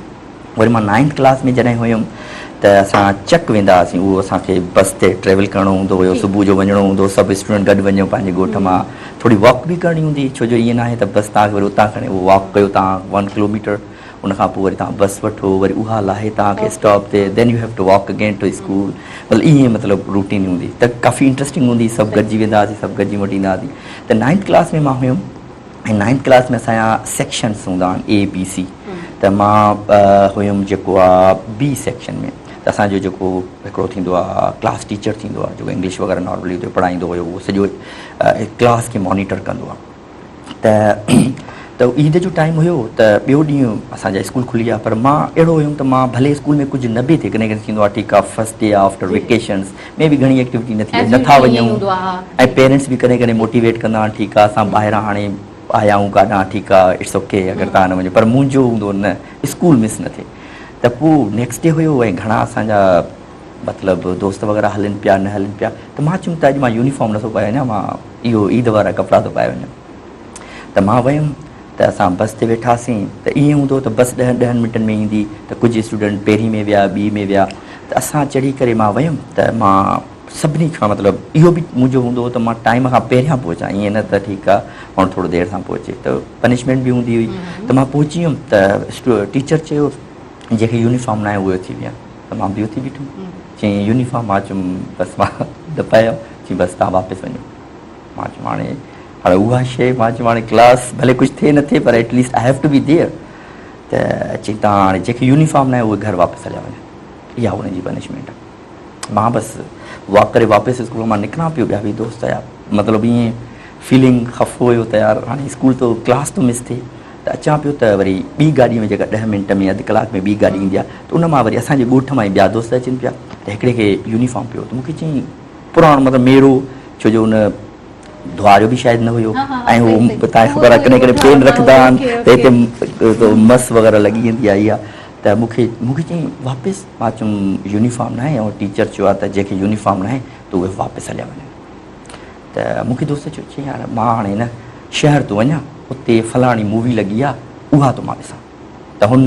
وري مان نائنٿ ڪلاس ۾ جڏهن هيم ته اسان چڪ ويندا هئاسين اهو اسان کي بس تي ٽريول ڪرڻو هوندو هيو صبح جو وڃڻو هوندو هو سڀ اسٽوڊنٽ گڏ وڃو پنهنجي ڳوٺ مان ٿوري واڪ به ڪرڻي هوندي هئي ڇو جو ائين ناهي ته بس توهان کي وري اتان کڻي اهو واڪ ڪيو توهان ون ڪلوميٽر ان کان پوء وري توهان بس وٺو وري اها لاهي توهان کي اسٽاپ تي then you have to walk again to school مطلب ائين مطلب روٽين هوندي ته ڪافي انٽرسٽنگ هوندي سڀ گڏجي ويندا هئاسين سڀ گڏجي موٽي ايندا هئاسين ته نائنٿ ڪلاس ۾ مان هيم ۽ نائنٿ ڪلاس ۾ اسان جا سيڪشنس هوندا آهن اي بي سي ته مان هيم جيڪو آ بي سيڪشن ۾ ته اسان جو جيڪو هڪڙو ٿيندو آ ڪلاس ٽيچر ٿيندو آ جيڪو انگلش وغيره نارملي اتي پڙهائيندو هيو اهو سڄو ڪلاس کي مانيٽر ڪندو آ ته ته عيد جو ٽائيم هيو ته ٻيو ڏينهن اسان جا اسڪول کلي ويا پر مان اهڙو هيم ته مان ڀلي اسڪول ۾ ڪجهه نه به ٿئي ڪڏهن ڪڏهن ٿيندو آهي ٺيڪ آهي فرسٽ ڊي آفٽر ويڪيشنس ۾ به گهڻي ايڪٽيوٽي نه ٿي نٿا وڃون ۽ پيرنٽس به ڪڏهن ڪڏهن موٽيويٽ ڪندا آهن ٺيڪ آهي اسان ٻاهران هاڻي آيا آهيون ڪاڏان ٺيڪ آهي it's okay اگر تان نه وڃو پر منهنجو هوندو نه اسڪول مس نه ٿئي ته پوء نيڪسٽ ڊي هيو ۽ گهڻا اسان جا مطلب دوست وغيره هلن پيا نه هلن پيا ته مان چيم ته اڄ مان يونيفارم نٿو پائي وڃان مان اهو عيد وارا ڪپڙا ٿو پائي وڃان ته مان ويم ته اسان بس تي ويٺاسين ته ائين هوندو ته بس ڏهن ڏهن منٽن ۾ ايندي ته ڪجهه اسٽوڊنٽ پهرين ۾ ويا ٻي ۾ ويا ته اسان چڙهي ڪري مان ويم ته مان سڀني کان مطلب اهو به منهنجو هوندو هو ته مان ٽائيم کان پهريان پهچان ائين نه ته ٺيڪ آهي ماڻهو ٿورو دير سان پهچي ته پنشمينٽ به هوندي هئي ته مان پهچي ويم ته ٽيچر چيو جنهن کي يونيفارم ناهي اهو اٿي بيهه ته مان به اٿي بيٺم چيائين يونيفارم مان چيم بس مان نه پايو چيائين بس تان واپس وڃو مان چيم هاڻي هاڻي اها شيء مان چيم هاڻي ڪلاس ڀلي ڪجهه ٿئي نه ٿئي پر at least I have to be there ته چيائين تان هاڻي جنهن کي يونيفارم ناهي اهي گهر واپس هليا وڃن اها انهن جي پنشمينٽ آهي مان بس واڪ ڪري واپس اسڪول مان نڪران پيو ٻيا به دوست آيا مطلب ائين فيلنگ خفو هيو ته يار هاڻي اسڪول تو ڪلاس تو مس ٿئي ته اچان پيو ته وري ٻي گاڏي ۾ جيڪا ڏهه منٽ ۾ اڌ ڪلاڪ ۾ ٻي گاڏي ايندي آهي ته ان مان وري اسان جي ڳوٺ مان ئي ٻيا دوست اچن پيا ته هڪڙي کي يونيفارم پيو ته مون کي چيائين پراڻو مطلب ميرو ڇو جو ان ڌواريو به شايد نه هيو ۽ هو تان خبر آهي ڪڏهن ڪڏهن پين رکندا آهن ته هتي مس وغيره لڳي ويندي آهي اها ته مون کي مون کي چيائين واپس مان چيم يونيفارم ناهي ۽ ٽيچر چيو آهي ته جنهن کي يونيفارم ناهي ته اهي واپس هليا وڃن ته مون کي دوست چيو چي يار مان هاڻي نه شهر ٿو وڃان اتي فلاڻي مووي لڳي آهي اها ٿو مان ڏسان ته هن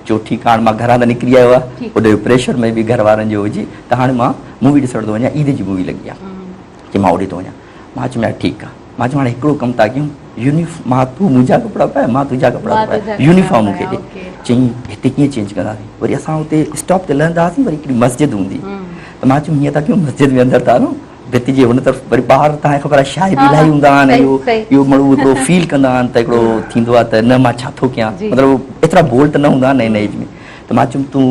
چيو ٺيڪ هاڻي مان گهران ته نڪري آيو آهيان اوڏي پريشر ۾ به گهر وارن جو هجي ته هاڻي مان مووي ڏسڻ ٿو وڃان عيد جي مووي لڳي آهي چي مان اوڏي ٿو وڃان مان چيم يار ٺيڪ آهي مان چيم هاڻي هڪڙو ڪم ٿا ڪيون يونيف مان تون منهنجا ڪپڙا پائي مان تنهنجا ڪپڙا پائي يونيفارم مون کي ڏي چيائين هتي ڪيئن چينج ڪنداسين وري اسان اتي اسٽاپ تي لهندا هئاسين وري هڪڙي مسجد هوندي ته مان چيم هيئن ٿا ڪيون مسجد ۾ اندر ٿا هلون ڀت جي هن طرف وري ٻاهر توهان کي خبر آهي شاهد الاهي هوندا آهن اهو اهو ماڻهو هڪڙو فيل ڪندا آهن ته هڪڙو ٿيندو آهي ته نه مان ڇا ٿو ڪيان مطلب ايترا بولڊ ته نه هوندا آهن هن ايج ۾ ته مان چيم تون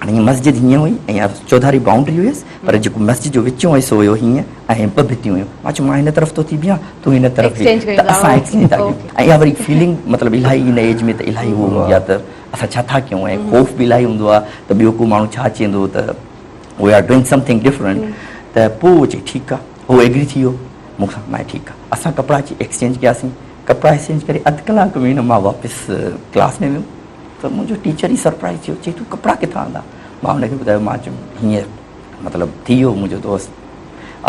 هاڻي هيء مسجد هيئن هئي ۽ چوڌاري بائونڊري هيس پر جيڪو مسجد جو وچون حصو هيو هيئن ۽ ٻه ڀتيون هيون مان چيو مان هن طرف ٿو ٿي بيهان تون هن طرف بيهه ته اسان ايڪسچينج ٿا ڪيون ۽ اها وري فيلنگ مطلب الاهي هن ايج ۾ ته الاهي هو هوندي آهي ته اسان ڇا ٿا ڪيون ۽ خوف به الاهي هوندو آهي ته ٻيو ڪو ماڻهو ڇا چوندو ته we are doing something different ته پوء چئي ٺيڪ آهي هو ايگري ٿي ويو مون سان مان ٺيڪ آهي اسان ڪپڙا اچي ايڪسچينج ڪياسين ڪپڙا ايڪسچينج ڪري اڌ ڪلاڪ ۾ نه مان واپس ڪلاس ۾ ويم ته منهنجو ٽيچر ئي سرپرائز ٿيو چئي تون ڪپڙا ڪٿان آندا مان هن کي ٻڌايو مان چيم هيئن مطلب ٿي ويو منهنجو دوست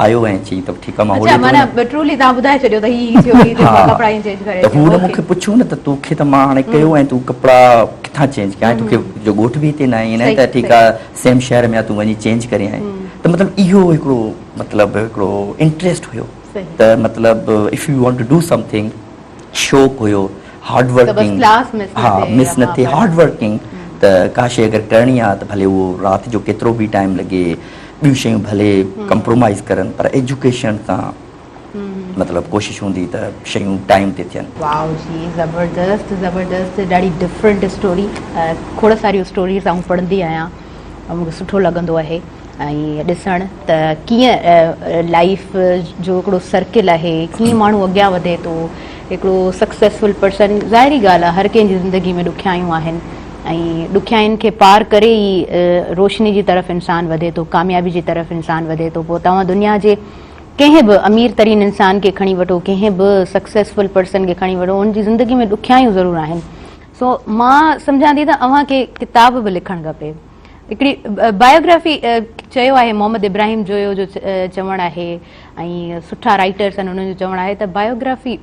آيو ۽ چئي ته ٺيڪ آهي مان اڇا معنيٰ ٽرولي توهان ٻڌائي ڇڏيو ته هي ٿيو هي ٿيو مان ڪپڙا ائين چينج ڪري ته هو نه مون کي پڇيو نه ته توکي ته مان هاڻي ڪيو ۽ تون ڪپڙا ڪٿان چينج ڪيا ۽ توکي جو ڳوٺ به هتي نه آهي ائين نه ته ٺيڪ آهي سيم شهر ۾ آ تون وڃي چينج ڪري آئين ته مطلب اهو هڪڙو مطلب هڪڙو انٽريسٽ هيو ته مطلب if you want to do something شوق هيو هارڊ ورڪنگ ها مس نه ٿئي هارڊ ورڪنگ ته ڪا شي اگر ڪرڻي آ ته ڀلي اهو رات جو ڪيترو به ٽائيم لڳي ٻيون شيون ڀلي ڪمپرومائز ڪرن پر ايجوڪيشن سان مطلب ڪوشش هوندي ته شيون ٽائيم تي ٿين. واو جي زبردست زبردست ڏاڍي ڊفرنٽ اسٽوري کوڙ ساريون اسٽوريز آئون پڙهندي آهيان مونکي سٺو لڳندو آهي ۽ ڏسڻ ته ڪيئن لائيف جو هڪڙو سرڪل آهي ڪيئن ماڻهو اڳيان وڌي ٿو هڪڙو سڪسيسفل پرسن ظاهري ڳالهه آهي هر ڪنهن جي زندگي ۾ ڏکيائيون آهن ۽ ڏکيائين کي پار ڪري ئي روشني جي طرف انسان وڌي ٿو ڪاميابي جي طرف انسان وڌي ٿو پوء توهان دنيا جي ڪنهن به امير ترين انسان کي کڻي وٺو ڪنهن به سڪسيسفل پرسن کي کڻي وٺو ان جي زندگي ۾ ڏکيائيون ضرور آهن سو مان سمجهان ٿي ته اوهان کي ڪتاب به لکڻ کپي هڪڙي بايوگرافي چيو آهي محمد ابراهيم جويو جو چوڻ آهي ۽ سٺا رائيٽرس آهن انهن جو چوڻ آهي ته بايوگرافي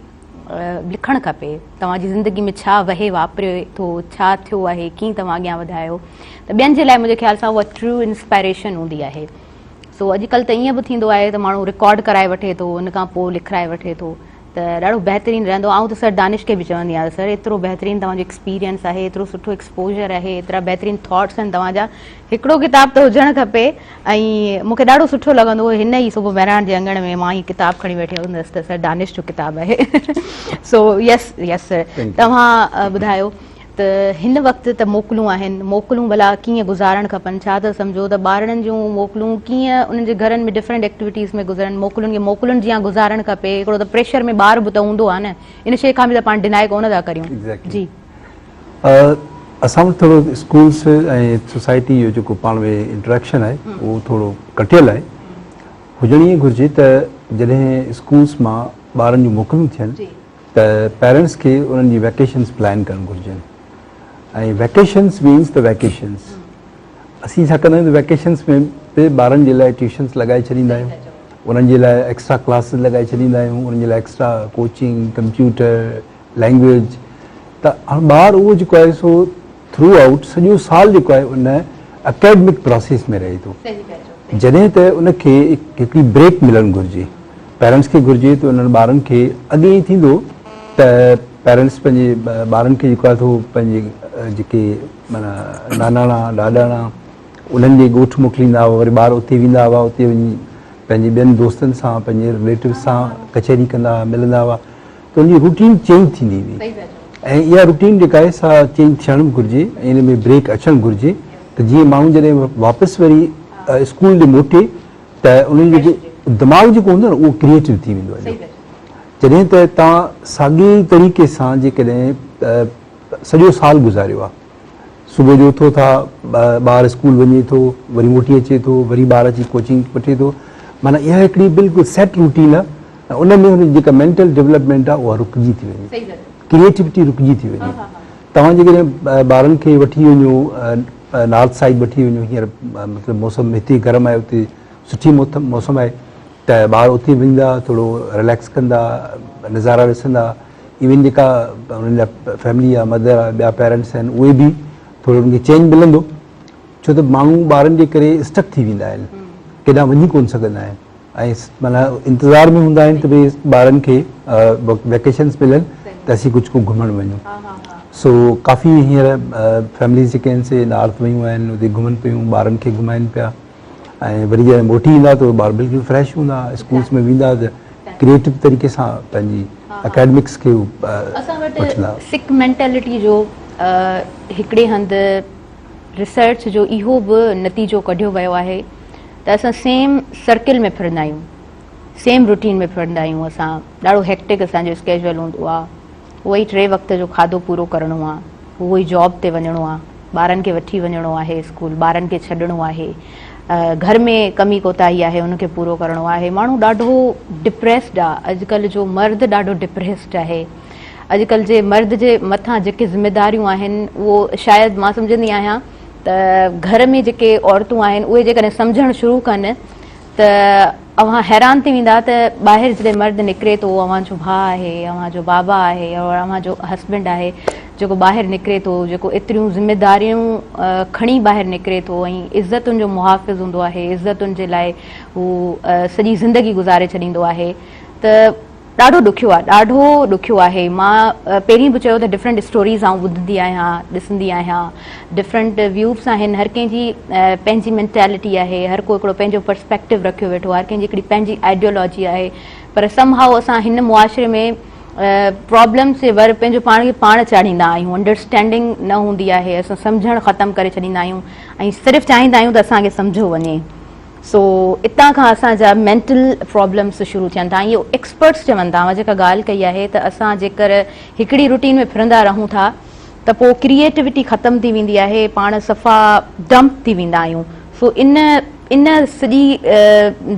لکڻ کپي توهان جي زندگي ۾ ڇا وهي واپري ٿو ڇا ٿيو آهي ڪيئن توهان اڳيان وڌيا آهيو ته ٻين جي لاء منهنجي خيال سان اها ٽرو انسپائريشن هوندي آهي سو اڄڪلهه ته ائين به ٿيندو آهي ته ماڻهو رڪارڊ ڪرائي وٺي ٿو ان کان پوء لکرائي وٺي ٿو. ته ڏاڍو بهترين رهندو. آئون ته سر دانش کي به چوندي آهيان ته سر ايترو بهترين توهان جو ايڪسپيرينس آهي، ايترو سٺو ايڪسپوجر آهي، ايترا بهترين ٿاٽس آهن توهان جا، هڪڙو ڪتاب ته هجڻ کپي. ۽ مون کي ڏاڍو سٺو لڳندو هو هن ئي صبح مهراڻ جي اڱڻ ۾ مان هي ڪتاب کڻي ويٺي هوندس ته سر دانش جو ڪتاب آهي. سو يس يس سر توهان ٻڌايو ته هن وقت ته موڪلون آهن، موڪلون ڀلا ڪيئن گذارڻ کپن؟ ڇا ٿا سمجهو ته ٻارڙن جون موڪلون ڪيئن انهن جي گهرن ۾ ڊفرنٽ ايڪٽيوٽيز ۾ گذرن؟ موڪلن کي موڪلن جيان گذارڻ کپي. هڪڙو ته پريشر ۾ ٻار به ته هوندو آهي نه، ان شيء کان به ته پاڻ ڊنائي ڪونه ٿا ڪريون. جي. اسان وٽ ٿورو اسڪولس ۽ سوسائٽي جو جيڪو پاڻ ۾ انٽريڪشن آهي اهو ٿورو ڪٽيل آهي. هجڻ ائين گهرجي ته جڏهن اسڪولس مان ٻارن جون موڪلون ٿين ته پيرنٽس کي انهن جي ويڪيشنس پلان ڪرڻ گهرجن ۽ ويڪيشنس مينس ته ويڪيشنس اسين ڇا ڪندا آهيون ته ويڪيشنس ۾ به ٻارن جي لاء ٽيوشنس لڳائي ڇڏيندا آهيون انهن جي لاء ايڪسٽرا ڪلاسز لڳائي ڇڏيندا آهيون انهن جي لاء ايڪسٽرا ڪوچنگ ڪمپيوٽر لينگويج ته هاڻ ٻار اهو جيڪو آهي سو ٿرو آئوٽ سڄو سال جيڪو آهي ان اڪيڊمڪ پراسيس ۾ رهي ٿو جڏهن ته ان کي هڪڙي بريڪ ملڻ گهرجي پيرنٽس کي گهرجي ته انهن ٻارن کي اڳي ائين ٿيندو ته پيرنٽس پنهنجي ٻارن کي جيڪو آهي سو پنهنجي جيڪي معنيٰ ناناڻا ڏاڏاڻا انهن جي ڳوٺ موڪليندا هئا وري ٻار اتي ويندا هئا اتي وڃي پنهنجي ٻين دوستن سان پنهنجي رليٽو سان ڪچهري ڪندا هئا ملندا هئا ته ان جي روٽين چينج ٿيندي هئي ۽ اها روٽين جيڪا آهي سا چينج ٿيڻ به گهرجي ۽ ان ۾ بريڪ اچڻ گهرجي ته جيئن ماڻهو جڏهن واپس وري اسڪول ڏي موٽي ته انهن جو جيڪو دماغ جيڪو هوندو آهي نه اهو ڪريئيٽو ٿي ويندو آهي جڏهن ته توهان ساڳي طريقي سان جيڪڏهن سڄو سال گذاريو آهي صبح جو اٿو ٿا ٻار اسڪول وڃي ٿو وري موٽي اچي ٿو وري ٻار اچي ڪوچنگ وٺي ٿو معنيٰ اها هڪڙي بلڪل سيٽ روٽين آهي ۽ ان ۾ هن جي جيڪا مينٽل ڊولپمينٽ آهي اها رڪجي ٿي وڃي ڪريئيٽوٽي رڪجي ٿي وڃي توهان جيڪڏهن ٻارن کي وٺي وڃو نارٿ سائيڊ وٺي وڃو هينئر مطلب موسم هتي گرم آهي اتي سٺي موسم آهي ته ٻار اتي ويندا ٿورو رليڪس ڪندا نظارا ڏسندا ايون جيڪا انهن جا فيملي آهي مدر آهي ٻيا پيرنٽس آهن اهي به ٿورو انهن کي چينج ملندو ڇو ته ماڻهو ٻارن جي ڪري اسٽڪ ٿي ويندا آهن ڪيڏانهن وڃي ڪونه سگهندا آهن ۽ معنيٰ انتظار ۾ هوندا آهن ته ڀئي ٻارن کي ويڪيشنس ملن ته اسين ڪجهه ڪو گهمڻ وڃون سو ڪافي هينئر فيمليز جيڪي آهن سي نارٿ ويون آهن اتي گهمن پيون ٻارن کي گهمائن پيا ۽ وري جڏهن موٽي ايندا ته ٻار بلڪل فريش هوندا اسڪولس ۾ ويندا ته ڪريئيٽو طريقي سان پنهنجي اڪيڊمڪس کي اسان وٽ سڪ مينٽيلٽي جو هڪڙي هنڌ ريسرچ جو اهو به نتيجو ڪڍيو ويو آهي ته اسان سيم سرڪل ۾ ڦرندا آهيون سيم روٽين ۾ ڦرندا آهيون اسان ڏاڍو هيڪٽڪ اسان جو اسڪيجول هوندو آهي اهو ئي ٽي وقت جو کاڌو پورو ڪرڻو آهي اهو ئي جاب تي وڃڻو آهي ٻارن کي وٺي وڃڻو آهي اسڪول ٻارن کي ڇڏڻو آهي گهر ۾ ڪمي ڪوتاهي آهي ان کي پورو ڪرڻو آهي ماڻهو ڏاڍو ڊپريسڊ آهي اڄڪلهه جو مرد ڏاڍو ڊپريسڊ آهي اڄڪلهه جي مرد جي مٿان جيڪي ذميداريون آهن اهو شايد مان سمجهندي آهيان ته گهر ۾ جيڪي عورتون آهن اهي جيڪڏهن سمجهڻ شروع ڪن ته اوهان حيران ٿي ويندا ته ٻاهر جڏهن مرد نڪري ٿو اوهان جو ڀاء آهي اوهان جو بابا آهي اور اوهان جو هسبينڊ آهي جيڪو ٻاهر نڪري ٿو جيڪو ايتريون ذميداريون کڻي ٻاهر نڪري ٿو ۽ عزتن جو محافظ هوندو آهي عزتن جي لاء هو سڄي زندگي گذاري ڇڏيندو آهي ته ڏاڍو ڏکيو آهي ڏاڍو ڏکيو آهي مان پهرين به چيو ته ڊفرنٽ اسٽوريز آئون ٻڌندي آهيان ڏسندي آهيان ڊفرنٽ ويوز آهن هر ڪنهن جي پنهنجي مينٽيلٽي آهي هر ڪو هڪڙو پنهنجو پرسپيڪٽو رکيو ويٺو آهي هر ڪنهن جي هڪڙي پنهنجي آئيڊيولاجي آهي پر سم هائو اسان هن معاشري ۾ پرابلمس جي ور پنهنجو پاڻ کي پاڻ چاڙهيندا آهيون انڊرسٽينڊنگ نه هوندي آهي اسان سمجهڻ ختم ڪري ڇڏيندا آهيون ۽ صرف چاهيندا آهيون ته اسان کي سمجهيو وڃي سو اتان کان اسان جا مينٽل پرابلمس شروع ٿين ٿا ۽ اهو ايڪسپرٽس چون ٿا اوهان جيڪا ڳالهه ڪئي آهي ته اسان جيڪر هڪڙي روٽين ۾ ڦرندا رهون ٿا ته پوء ڪريئيٽوٽي ختم ٿي ويندي آهي پاڻ صفا ڊمپ ٿي ويندا آهيون سو ان ان سڄي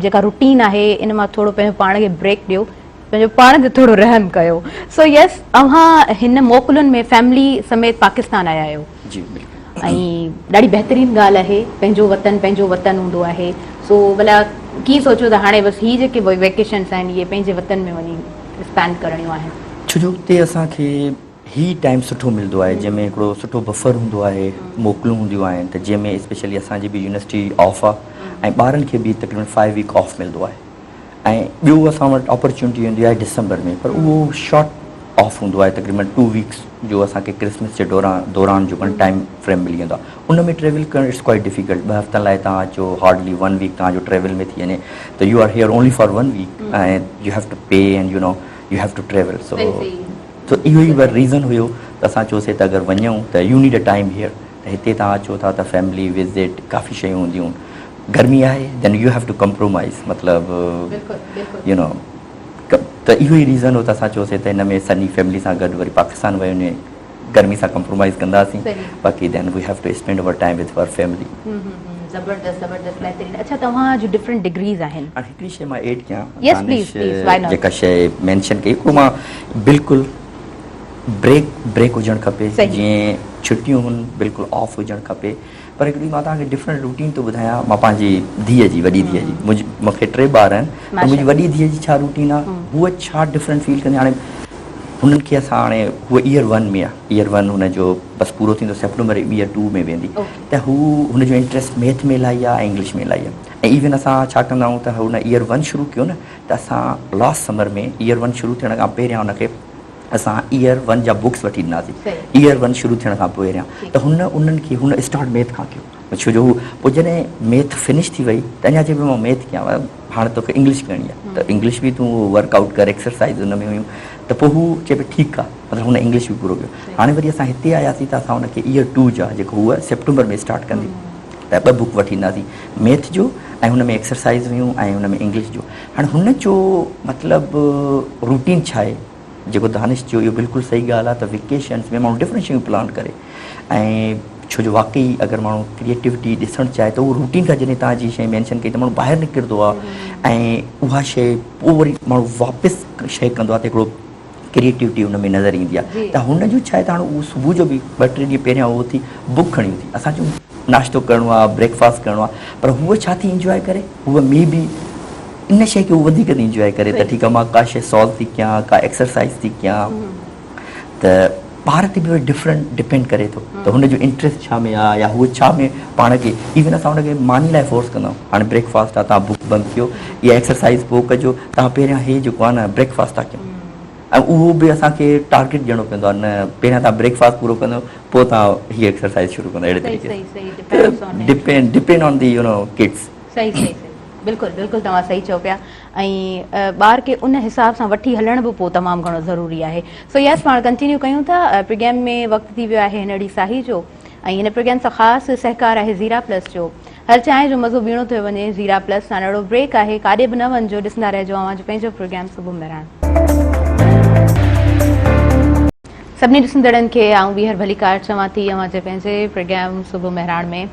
جيڪا روٽين آهي ان مان ٿورو پنهنجو پاڻ کي بريڪ ڏيو پنهنجو پاڻ تي ٿورو رحم ڪيو سو يس اوهان هن موڪلن ۾ فيملي سميت پاڪستان آيا آهيو جي بلڪل ۽ ڏاڍي بهترين ڳالهه آهي پنهنجو وطن پنهنجو وطن هوندو آهي سو ڀلا ڪيئن سوچيو ته هاڻي بس هي جيڪي ويڪيشنس آهن اهي پنهنجي وطن ۾ وڃي اسپينڊ ڪرڻيون آهن. ڇو جو اتي اسان کي هي ٽائيم سٺو ملندو آهي جنهن ۾ هڪڙو سٺو بفر هوندو آهي موڪلون هونديون آهن ته جنهن ۾ اسپيشلي اسان جي به يونيورسٽي آف آهي ۽ ٻارن کي به تقريبن فائيو ويڪ آف ملندو آهي. ۽ ٻيو اسان وٽ اپرچونٽي هوندي آهي ڊسمبر ۾ پر اهو شارٽ آف هوندو آهي تقريبن ٽو ويڪس جو اسان کي ڪرسمس جي دوران دوران جو ڪن ٽائيم فريم ملي ويندو آهي ان ۾ ٽريول ڪرڻ it's quite difficult ٻه هفتن لاء توهان اچو هارڊلي ون ويڪ توهان جو ٽريول ۾ ٿي وڃي ته you are here only for one week ۽ you have to pay and you know you have to travel so so اهو ئي ور ريزن هيو ته اسان چيوسي ته اگر وڃون ته you need a time here ته هتي توهان اچو ٿا ته فيملي وزٽ ڪافي شيون هونديون گرمي آهي then you have to compromise مطلب you know ته اهو ئي ريزن هو ته اسان چيوسي ته هن ۾ سني فيملي سان گڏ وري پاڪستان ويوني گرمي سان ڪمپرومائز ڪنداسين باقي then we have to spend our time with our family. زبردست زبردست بهترين اڇا توهان جون ڊفرنٽ ڊگريز آهن. هاڻي هڪڙي شي مان ايڊ ڪيان دانش جيڪا شي مينشن ڪئي اهو مان بلڪل بريڪ بريڪ هجڻ کپي جيئن ڇٽيون هن بلڪل آف هجڻ کپي پر هڪڙي مان توهان کي ڊفرنٽ روٽين ٿو ٻڌايان مان پنهنجي ڌيء جي وڏي ڌيء جي منهنجي مون کي ٽي ٻار آهن ته منهنجي وڏي ڌيء جي ڇا روٽين آهي هوء ڇا ڊفرنٽ فيل ڪندي هاڻي هنن کي اسان هاڻي هوء ايئر ون ۾ آهي ايئر ون هن جو بس پورو ٿيندو سيپٽمبر ايئر ٽو ۾ ويندي ته هو هن جو انٽريسٽ ميٿ ۾ الاهي آهي ۽ انگلش ۾ الاهي آهي ۽ ايون اسان ڇا ڪندا آهيون ته هن ايئر ون شروع ڪيو نه ته اسان لاسٽ سمر ۾ ايئر ون شروع ٿيڻ کان پهريان هن کي اسان ايئر ون جا بڪس وٺي ڏناسين ايئر ون شروع ٿيڻ کان پهريان ته هن انهن کي هن اسٽارٽ ميٿ کان ڪيو ڇو جو هو پوء جڏهن ميٿ فنش ٿي وئي ته اڃا چئي پيو مان ميٿ ڪيان هاڻي توکي انگلش ڪرڻي آهي ته انگلش به تون ورڪ آئوٽ ڪر ايڪسرسائز ان ۾ هيون ته پوء هو چئي پيو ٺيڪ آهي مطلب هن انگلش به پورو ڪيو هاڻي وري اسان هتي آياسين ته اسان هن کي ايئر ٽو جا جيڪو هو سيپٽمبر ۾ اسٽارٽ ڪندي ته ٻه بڪ وٺي ڏناسين ميٿ جو ۽ هن ۾ ايڪسرسائز هيون ۽ هن ۾ انگلش جو هاڻي هن جو مطلب روٽين ڇا آهي جيڪو دانش چيو اهو بلڪل صحيح ڳالهه آهي ته ويڪيشنس ۾ ماڻهو ڊفرنٽ شيون پلان ڪري ۽ ڇو جو واقعي اگر ماڻهو ڪريئيٽوٽي ڏسڻ چاهي ته اهو روٽين کان جڏهن تان جي شي مينشن ڪئي ته ماڻهو ٻاهر نڪرندو آهي ۽ اها شي پوء وري ماڻهو واپس شي ڪندو آهي ته هڪڙو ڪريئيٽوٽي ان ۾ نظر ايندي آهي ته هن جو ڇا آهي ته هاڻي اهو صبح جو به ٻه ٽي ڏينهن پهريان اهو اٿي بڪ کڻي اٿي اسان چون ناشتو ڪرڻو آهي بريڪ فاسٽ ڪرڻو آهي پر هوء ڇا ٿي انجواء ڪري هوء مي بي ان شيء کي هو وڌيڪ ٿي انجواء ڪري ته ٺيڪ آهي مان ڪا شيء سالو ٿي ڪيان ڪا ايڪسرسائز ٿي ڪيان ته ٻار تي به ڊفرنٽ ڊپينڊ ڪري ٿو ته هن جو انٽريسٽ ڇا ۾ آهي يا هو ڇا ۾ پاڻ کي ايون اسان هن کي ماني لاء فورس ڪندا آهيون هاڻي بريڪ فاسٽ آهي تان بڪ بند ڪيو يا ايڪسرسائز پوء ڪجو تان پهريان هي جيڪو آهي نه بريڪ فاسٽ ٿا ڪيون ۽ اهو به اسان کي ٽارگيٽ ڏيڻو پوندو آهي نه پهريان تان بريڪ فاسٽ پورو ڪندو پوء تان هي ايڪسرسائز شروع ڪندو اهڙي طريقي سان depend depend on the you know kids. صحيح صحيح صحيح بلڪل بلڪل توهان صحيح چئو پيا ۽ ٻار کي ان حساب سان وٺي هلڻ به پوء تمام گهڻو ضروري آهي سو يس پاڻ ڪنٽينيو ڪيون ٿا پروگرام ۾ وقت ٿي ويو آهي هنڙي ساهي جو ۽ هن پروگرام سان خاص سهڪار آهي زيرا پلس جو هر چانهه جو مزو ٻيڻو ٿيو وڃي زيرا پلس سان اهڙو بريڪ آهي ڪاڏي به نه وڃجو ڏسندا رهجو اوهان جو پنهنجو پروگرام صبح مهراڻ. سڀني ڏسندڙن کي آئون ٻيهر ڀليڪار چوان ٿي اوهان جي پنهنجي پروگرام صبح مهراڻ ۾.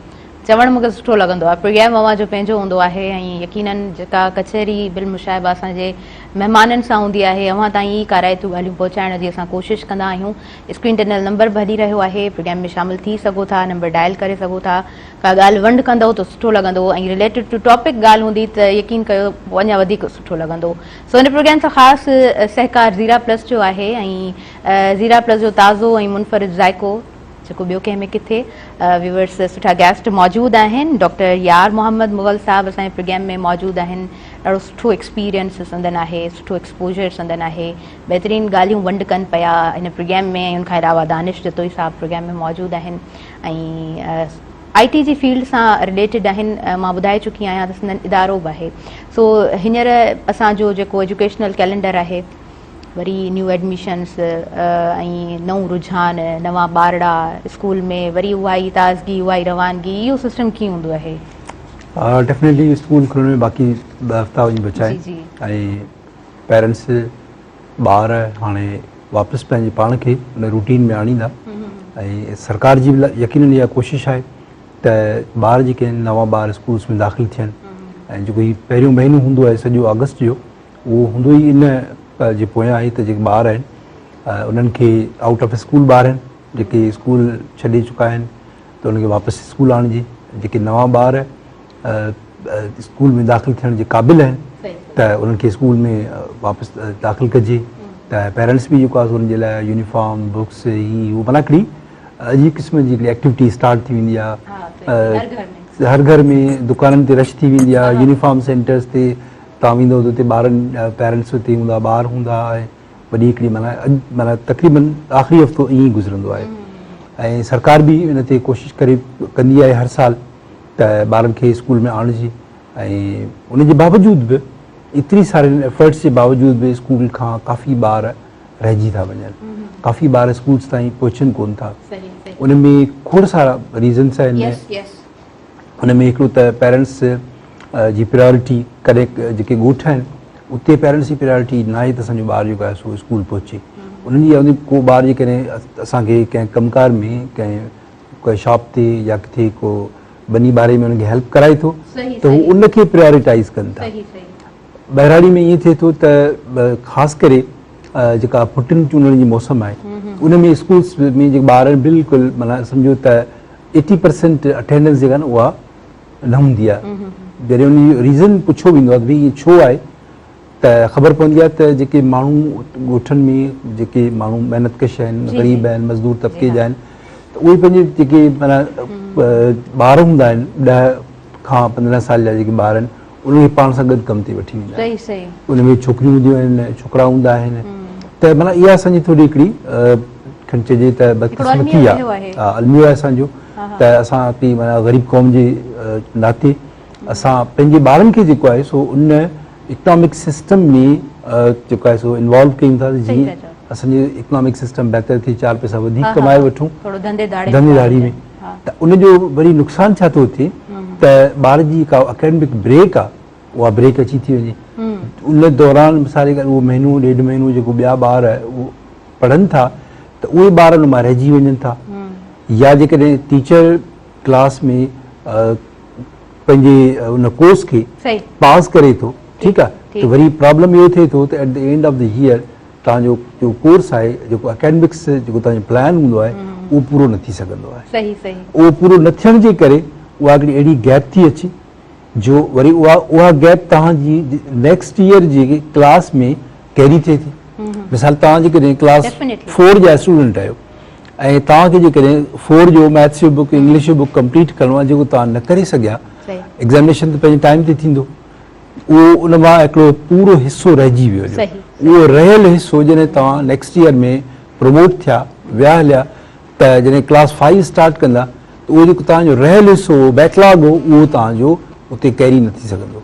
چوڻ مون کي سٺو لڳندو آهي. پروگرام اوهان جو پنهنجو هوندو آهي ۽ يقينن جيڪا ڪچهري بالمشاهبه اسان جي مهمانن سان هوندي آهي اوهان تائين ئي ڪارائتيون ڳالهيون پهچائڻ جي اسان ڪوشش ڪندا آهيون. اسڪرين تي ڏنل نمبر به هلي رهيو آهي پروگرام ۾ شامل ٿي سگهو ٿا نمبر ڊائل ڪري سگهو ٿا ڪا ڳالهه ونڊ ڪندؤ ته سٺو لڳندو ۽ رليٽيڊ ٽو ٽاپڪ ڳالهه هوندي ته يقين ڪيو اڃا وڌيڪ سٺو لڳندو. سو هن پروگرام سان خاص سهڪار زيرا پلس جو آهي ۽ زيرا پلس جو تازو ۽ منفرد ذائقو جيڪو ٻيو ڪنهن ۾ ڪٿي ويورس سٺا گيسٽ موجود آهن ڊاڪٽر يار محمد مغل صاحب اسان جي پروگرام ۾ موجود آهن ڏاڍو سٺو ايڪسپيرينس سندن آهي سٺو ايڪسپوجر سندن آهي بهترين ڳالهيون ونڊ ڪن پيا هن پروگرام ۾ ۽ ان کان علاوه دانش جتوئي صاحب پروگرام ۾ موجود آهن ۽ آئي ٽي جي فيلڊ سان رليٽيڊ آهن مان ٻڌائي چڪي آهيان ته سندن ادارو به آهي سو هينئر اسان جو جيڪو ايجوڪيشنل ڪئلينڊر آهي وري نيو ايڊميشنس ۽ نئون رجحان، نوان ٻارڙا اسڪول ۾ وري اها ئي تازگي اها ئي روانگي اهو سسٽم ڪيئن هوندو آهي؟ ڊيفنيٽلي اسڪول کلڻ ۾ باقي ٻه هفتا وڃي بچا آهن ۽ پيرنٽس ٻار هاڻي واپس پنهنجي پاڻ کي ان روٽين ۾ آڻيندا ۽ سرڪار جي به يقينن اها ڪوشش آهي ته ٻار جيڪي آهن نوان ٻار اسڪولس ۾ داخل ٿين ۽ جيڪو هي پهريون مهينو هوندو آهي سڄو آگسٽ جو اهو هوندو ئي ان جي پويان آهي ته جيڪي ٻار آهن انهن کي آئوٽ آف اسڪول ٻار آهن جيڪي اسڪول ڇڏي چڪا آهن ته انهن کي واپس اسڪول آڻجي جيڪي نوان ٻار اسڪول ۾ داخل ٿيڻ جي قابل آهن ته انهن کي اسڪول ۾ واپس داخل ڪجي ته پيرنٽس به جيڪو آهي انهن جي لاء يونيفارم بڪس هي هو معنيٰ هڪڙي عجيب قسم جي هڪڙي ايڪٽيوٽي اسٽارٽ ٿي ويندي آهي هر گهر ۾ دڪانن تي رش ٿي ويندي آهي يونيفارم سينٽرز تي. توهان ويندؤ ته اتي ٻارن پيرنٽس اتي هوندا ٻار هوندا ۽ وڏي هڪڙي معنيٰ اڄ معنيٰ تقريبن آخري هفتو ائين ئي گذرندو آهي ۽ سرڪار به ان تي ڪوشش ڪري ڪندي آهي هر سال ته ٻارن کي اسڪول ۾ آڻجي ۽ ان جي باوجود به ايتري سارين ايفرٽس جي باوجود به اسڪول کان ڪافي ٻار رهجي ٿا وڃن ڪافي ٻار اسڪولس تائين پهچن ڪون ٿا ان ۾ کوڙ سارا ريزنس آهن ان ۾ هڪڙو ته پيرنٽس جي پريارٽي ڪڏهن جيڪي ڳوٺ آهن اتي پيرنٽس جي پريارٽي ناهي ته اسانجو ٻار جيڪو آهي سو اسڪول پهچي انهن جي اها ڪو ٻار جيڪڏهن اسانکي ڪنهن ڪم ڪار ۾ ڪنهن ڪنهن شاپ تي يا ڪٿي ڪو ٻني ٻاري ۾ ان کي هيلپ ڪرائي ٿو ته هو ان کي پريارٽائز ڪن ٿا ٻهراڙي ۾ ائين ٿئي ٿو ته خاص ڪري جيڪا ڦٽن چونڊڻ جي موسم آهي ان ۾ اسڪولس ۾ جيڪي ٻار آهن بلڪل معنيٰ سمجهو ته ايٽي پرسينٽ اٽينڊنس جيڪا نه اها نه هوندي آهي جڏهن ان جو ريزن پڇيو ويندو آهي ته ڀئي ڇو آهي ته خبر پوندي آهي ته جيڪي ماڻهو ڳوٺن ۾ جيڪي ماڻهو محنت ڪش آهن غريب آهن مزدور طبقي جا آهن ته اهي پنهنجي جيڪي معنيٰ ٻار هوندا آهن 10 کان 15 سال جا جيڪي ٻار آهن انهن کي پاڻ سان گڏ ڪم تي وٺي ويندا آهن ان ۾ ڇوڪريون هونديون آهن ڇوڪرا هوندا آهن ته معنيٰ اها اسان جي ٿوري هڪڙي کڻي چئجي ته بدقسمتي آهي الميو آهي اسان جو ته اسان هڪڙي معنيٰ غريب قوم جي ناتي اسان پنهنجي ٻارن کي جيڪو آهي سو ان اڪنامڪ سسٽم ۾ جيڪو آهي سو انوالو ڪيون ٿا جيئن اسان جي اڪنامڪ سسٽم بهتر ٿئي چار پئسا وڌيڪ ڪمائي وٺون ڌنڌي ڌاڙي ۾ ته ان جو وري نقصان ڇا ٿو ٿئي ته ٻار جي ڪا اڪيڊمڪ بريڪ آ اها بريڪ اچي ٿي وڃي ان دوران مثال جي اهو مهينو ڏيڍ مهينو جيڪو ٻيا ٻار اهو پڙهن ٿا ته اهي ٻار ان مان رهجي وڃن ٿا يا جيڪڏهن ٽيچر ڪلاس ۾ پنهنجي ان ڪورس کي پاس ڪري ٿو ٺيڪ آ ته وري پرابلم اهو ٿئي ٿو ته at the end of the year توهان جو جو ڪورس آهي جيڪو اڪيڊمڪس جيڪو توهان جو پلان هوندو آهي اهو پورو نه ٿي سگهندو آهي صحيح صحيح اهو پورو نه ٿيڻ جي ڪري اها هڪڙي اهڙي گيپ ٿي اچي جو وري اها اها گيپ توهان جي نيڪسٽ ايئر جي ڪلاس ۾ ڪيري ٿئي ٿي مثال توهان جيڪڏهن ڪلاس 4 جا اسٽوڊنٽ آهيو ۽ توهان کي جيڪڏهن 4 جو ميٿس جو بڪ انگلش جو بڪ ڪمپليٽ ڪرڻو آهي جيڪو توهان نه ڪري سگهيا ايگزامينيشن ته پنهنجي ٽائيم تي ٿيندو اهو ان مان هڪڙو پورو حصو رهجي ويو جو اهو رهيل حصو جڏهن توهان نيڪسٽ ايئر ۾ پروموٽ ٿيا ويا هليا ته جڏهن ڪلاس 5 اسٽارٽ ڪندا ته اهو جيڪو توهان جو رهيل حصو هو بيڪ لاگ هو اهو توهان جو اتي ڪيري نه ٿي سگهندو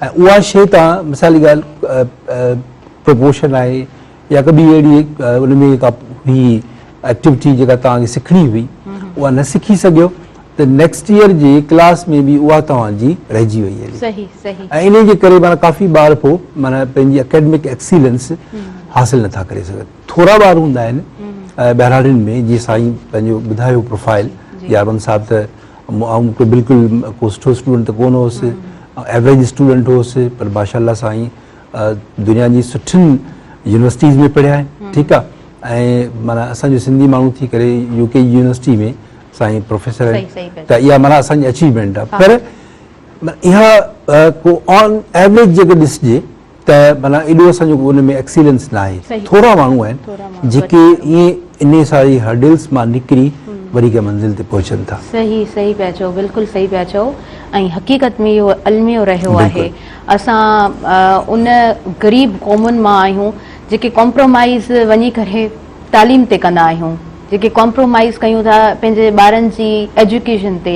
۽ اها شيء توهان مثال جي ڳالهه پروموشن آهي يا ڪا ٻي اهڙي ان ۾ ڪا هئي ايڪٽيوٽي جيڪا توهان کي سکڻي هئي اها نه سکي سگهيو ته نيڪسٽ ايئر جي ڪلاس ۾ به اها توهان جي رهجي وئي هلي صحيح صحيح ۽ انهي جي ڪري معنيٰ ڪافي ٻار پوء معنيٰ پنهنجي اڪيڊمڪ ايڪسيلنس حاصل نٿا ڪري سگهن ٿورا ٻار هوندا آهن ٻهراڙين ۾ جيئن سائين پنهنجو ٻڌايو پروفائل يارمند صاحب ته آئون ڪو بلڪل ڪو سٺو اسٽوڊنٽ ته ڪونه هوس ايوريج اسٽوڊنٽ هوس پر ماشاء الله سائين دنيا جي سٺين يونيورسٽيز ۾ پڙهيا آهن ٺيڪ آهي ۽ معنيٰ اسان جو سنڌي ماڻهو ٿي ڪري يو ڪي جي يونيورسٽي ۾ سائين پروفيسر آهن ته اها معنيٰ اسان جي اچيومينٽ آهي پر اها ڪو آن ايوريج جيڪر ڏسجي ته معنيٰ ايڏو اسان جو ان ۾ ايڪسيلنس نه آهي ٿورا ماڻهو آهن جيڪي ائين انهي ساري هرڊلس مان نڪري وري ڪنهن منزل تي پهچن ٿا. صحيح صحيح پيا چئو بلڪل صحيح پيا چئو ۽ حقيقت ۾ اهو الميو رهيو آهي اسان ان غريب قومن مان آهيون جيڪي ڪمپرومائيز وڃي ڪري تعليم تي ڪندا آهيون جيڪي ڪمپرومائيز ڪيون ٿا پنهنجي ٻارن جي ايجوڪيشن تي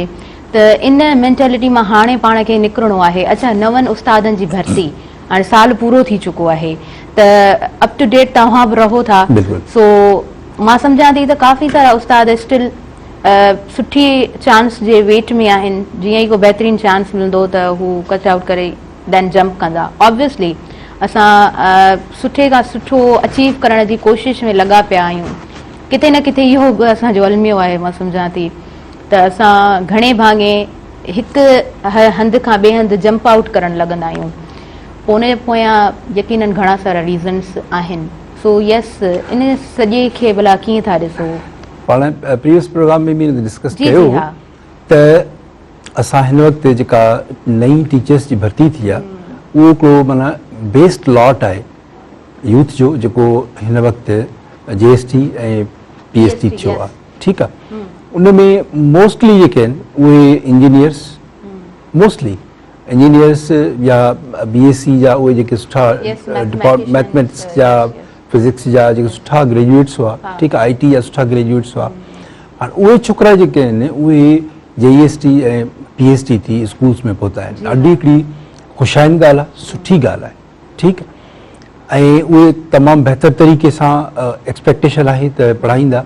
ته ان مينٽيلٽي مان هاڻي پاڻ کي نڪرڻو آهي اڇا نون استادن جي ڀرتي هاڻي سال پورو ٿي چڪو آهي ته اپ ٽو ڊيٽ توهان به رهو ٿا سو مان سمجهان ٿي ته ڪافي سارا استاد اسٽل سٺي چانس جي ويٽ ۾ آهن جيئن ئي ڪو بهترين چانس ملندو ته هو ڪٽ آئوٽ ڪري دين جمپ ڪندا آبويسلي اسان سٺي کان سٺو اچيو ڪرڻ جي ڪوشش ۾ لڳا پيا آهيون ڪٿي نه ڪٿي اهو به اسان جو الميو آهي مان سمجهان ٿي ته اسان گهڻي ڀاڱي هڪ هنڌ کان ٻئي هنڌ جمپ آئوٽ ڪرڻ لڳندا آهيون پوء ان جي پويان يقينن گهڻا سارا ريزنس آهن سو يس ان سڄي کي ڀلا ڪيئن ٿا ڏسو؟ پاڻ پريويس پروگرام ۾ به ان تي ڊسڪس ڪيو هو ته اسان هن وقت جيڪا نئين ٽيچرس جي ڀرتي ٿي آهي اهو هڪڙو معنيٰ بيسٽ لاٽ آهي يوٿ جو جيڪو هن وقت G S T ۽ P S T ٿيو آهي ٺيڪ آهي ان ۾ موسٽلي جيڪي آهن اهي انجنيئرس موسٽلي انجنيئرس يا بي ايس سي جا اهي جيڪي سٺا ڊپارٽ ميٿميٽڪس جا فزڪس جا جيڪي سٺا گريجوئيٽس هئا ٺيڪ آء ٽي جا سٺا گريجوئيٽس هئا هاڻ اهي ڇوڪرا جيڪي آهن اهي J S T ۽ P S T ٿي اسڪولس ۾ پهتا آهن ڏاڍي هڪڙي خوش آئند ڳالهه آهي سٺي ڳالهه آهي ٺيڪ ۽ اهي تمام بهتر طريقي سان ايڪسپيڪٽيشن آهي ته پڙهائيندا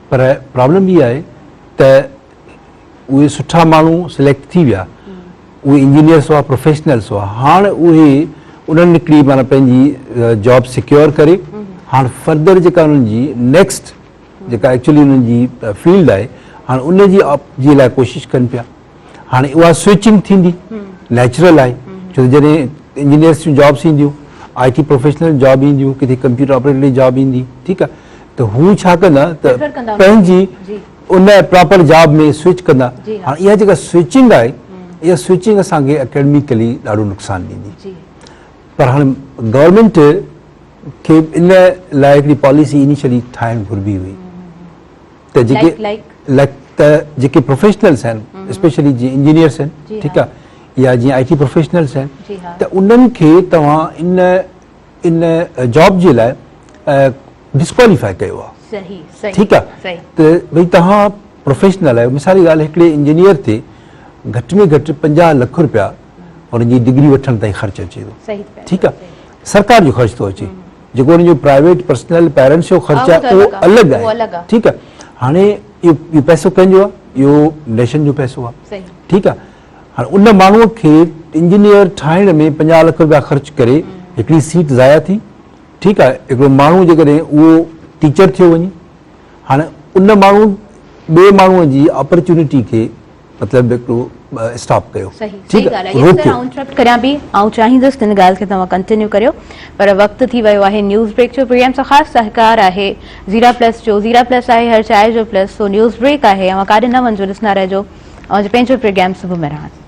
پر پرابلم هي آهي ته اهي سٺا ماڻهو سليڪٽ ٿي ويا اهي انجنيئرس هئا پروفيشنلس هئا هاڻ اهي انهن نڪري معنيٰ پنهنجي جاب سيڪيور ڪري هاڻ فردر جيڪا انهن جي نيڪسٽ جيڪا ايڪچولي انهن جي فيلڊ آهي هاڻ ان جي جي لاء ڪوشش ڪن پيا هاڻي اها سوئچنگ ٿيندي نيچرل آهي ڇو ته جڏهن انجنيئرس جون جابس اينديون آء ٽي پروفيشنل جاب اينديون ڪٿي ڪمپيوٽر آپريٽر جي جاب ايندي ٺيڪ آهي ته هو ڇا ڪندا ته پنهنجي ان پراپر جاب ۾ سوئچ ڪندا هاڻي اها جيڪا سوئچنگ آهي اها سوئچنگ اسان کي اڪيڊميڪلي ڏاڍو نقصان ڏيندي پر هاڻي گورنمينٽ کي ان لاء هڪڙي پاليسي انيشلي ٺاهڻ گهربي هئي ته جيڪي لائڪ ته جيڪي پروفيشنلس آهن اسپيشلي جي انجنيئرس آهن ٺيڪ آهي يا جيئن آء ٽي پروفيشنلس آهن ته انهن کي توهان ان ان جاب جي لاء ڊسڪواليفائي ڪيو آهي ٺيڪ آهي ته ڀئي توهان پروفيشنل آهيو مثال جي ڳالهه هڪڙي انجنيئر تي گهٽ ۾ گهٽ 50 لک روپيا ان جي ڊگري وٺڻ تائين خرچ اچي ٿو ٺيڪ آهي سرڪار جو خرچ ٿو اچي جيڪو ان جو پرائيويٽ پرسنل پيرنٽس جو خرچ آهي اهو الڳ آهي ٺيڪ آهي هاڻي اهو پئسو ڪنهن جو آهي اهو نيشن جو پئسو آهي ٺيڪ آهي هاڻي ان ماڻهو کي انجنيئر ٺاهڻ ۾ 50 لک روپيا خرچ ڪري هڪڙي سيٽ ضايع ٿي ٺيڪ آهي هڪڙو ماڻهو جيڪڏهن اهو ٽيچر ٿيو وڃي هاڻي ان ماڻهو ٻئي ماڻهو جي اپرچونٽي کي مطلب هڪڙو اسٽاپ ڪيو صحيح ڳالهه آهي سر آئون انٽرپٽ ڪريان پئي آئون چاهيندس ته ان ڳالهه کي توهان ڪنٽينيو ڪريو پر وقت ٿي ويو آهي نيوز بريڪ جو پروگرام سان خاص سهڪار آهي زيرا پلس جو زيرا پلس آهي هر چاء جو پلس سو نيوز بريڪ آهي اوهان ڪاڏي نه وڃجو ڏسندا رهجو اوهان جو پنهنجو پروگرام صبح مهراڻ.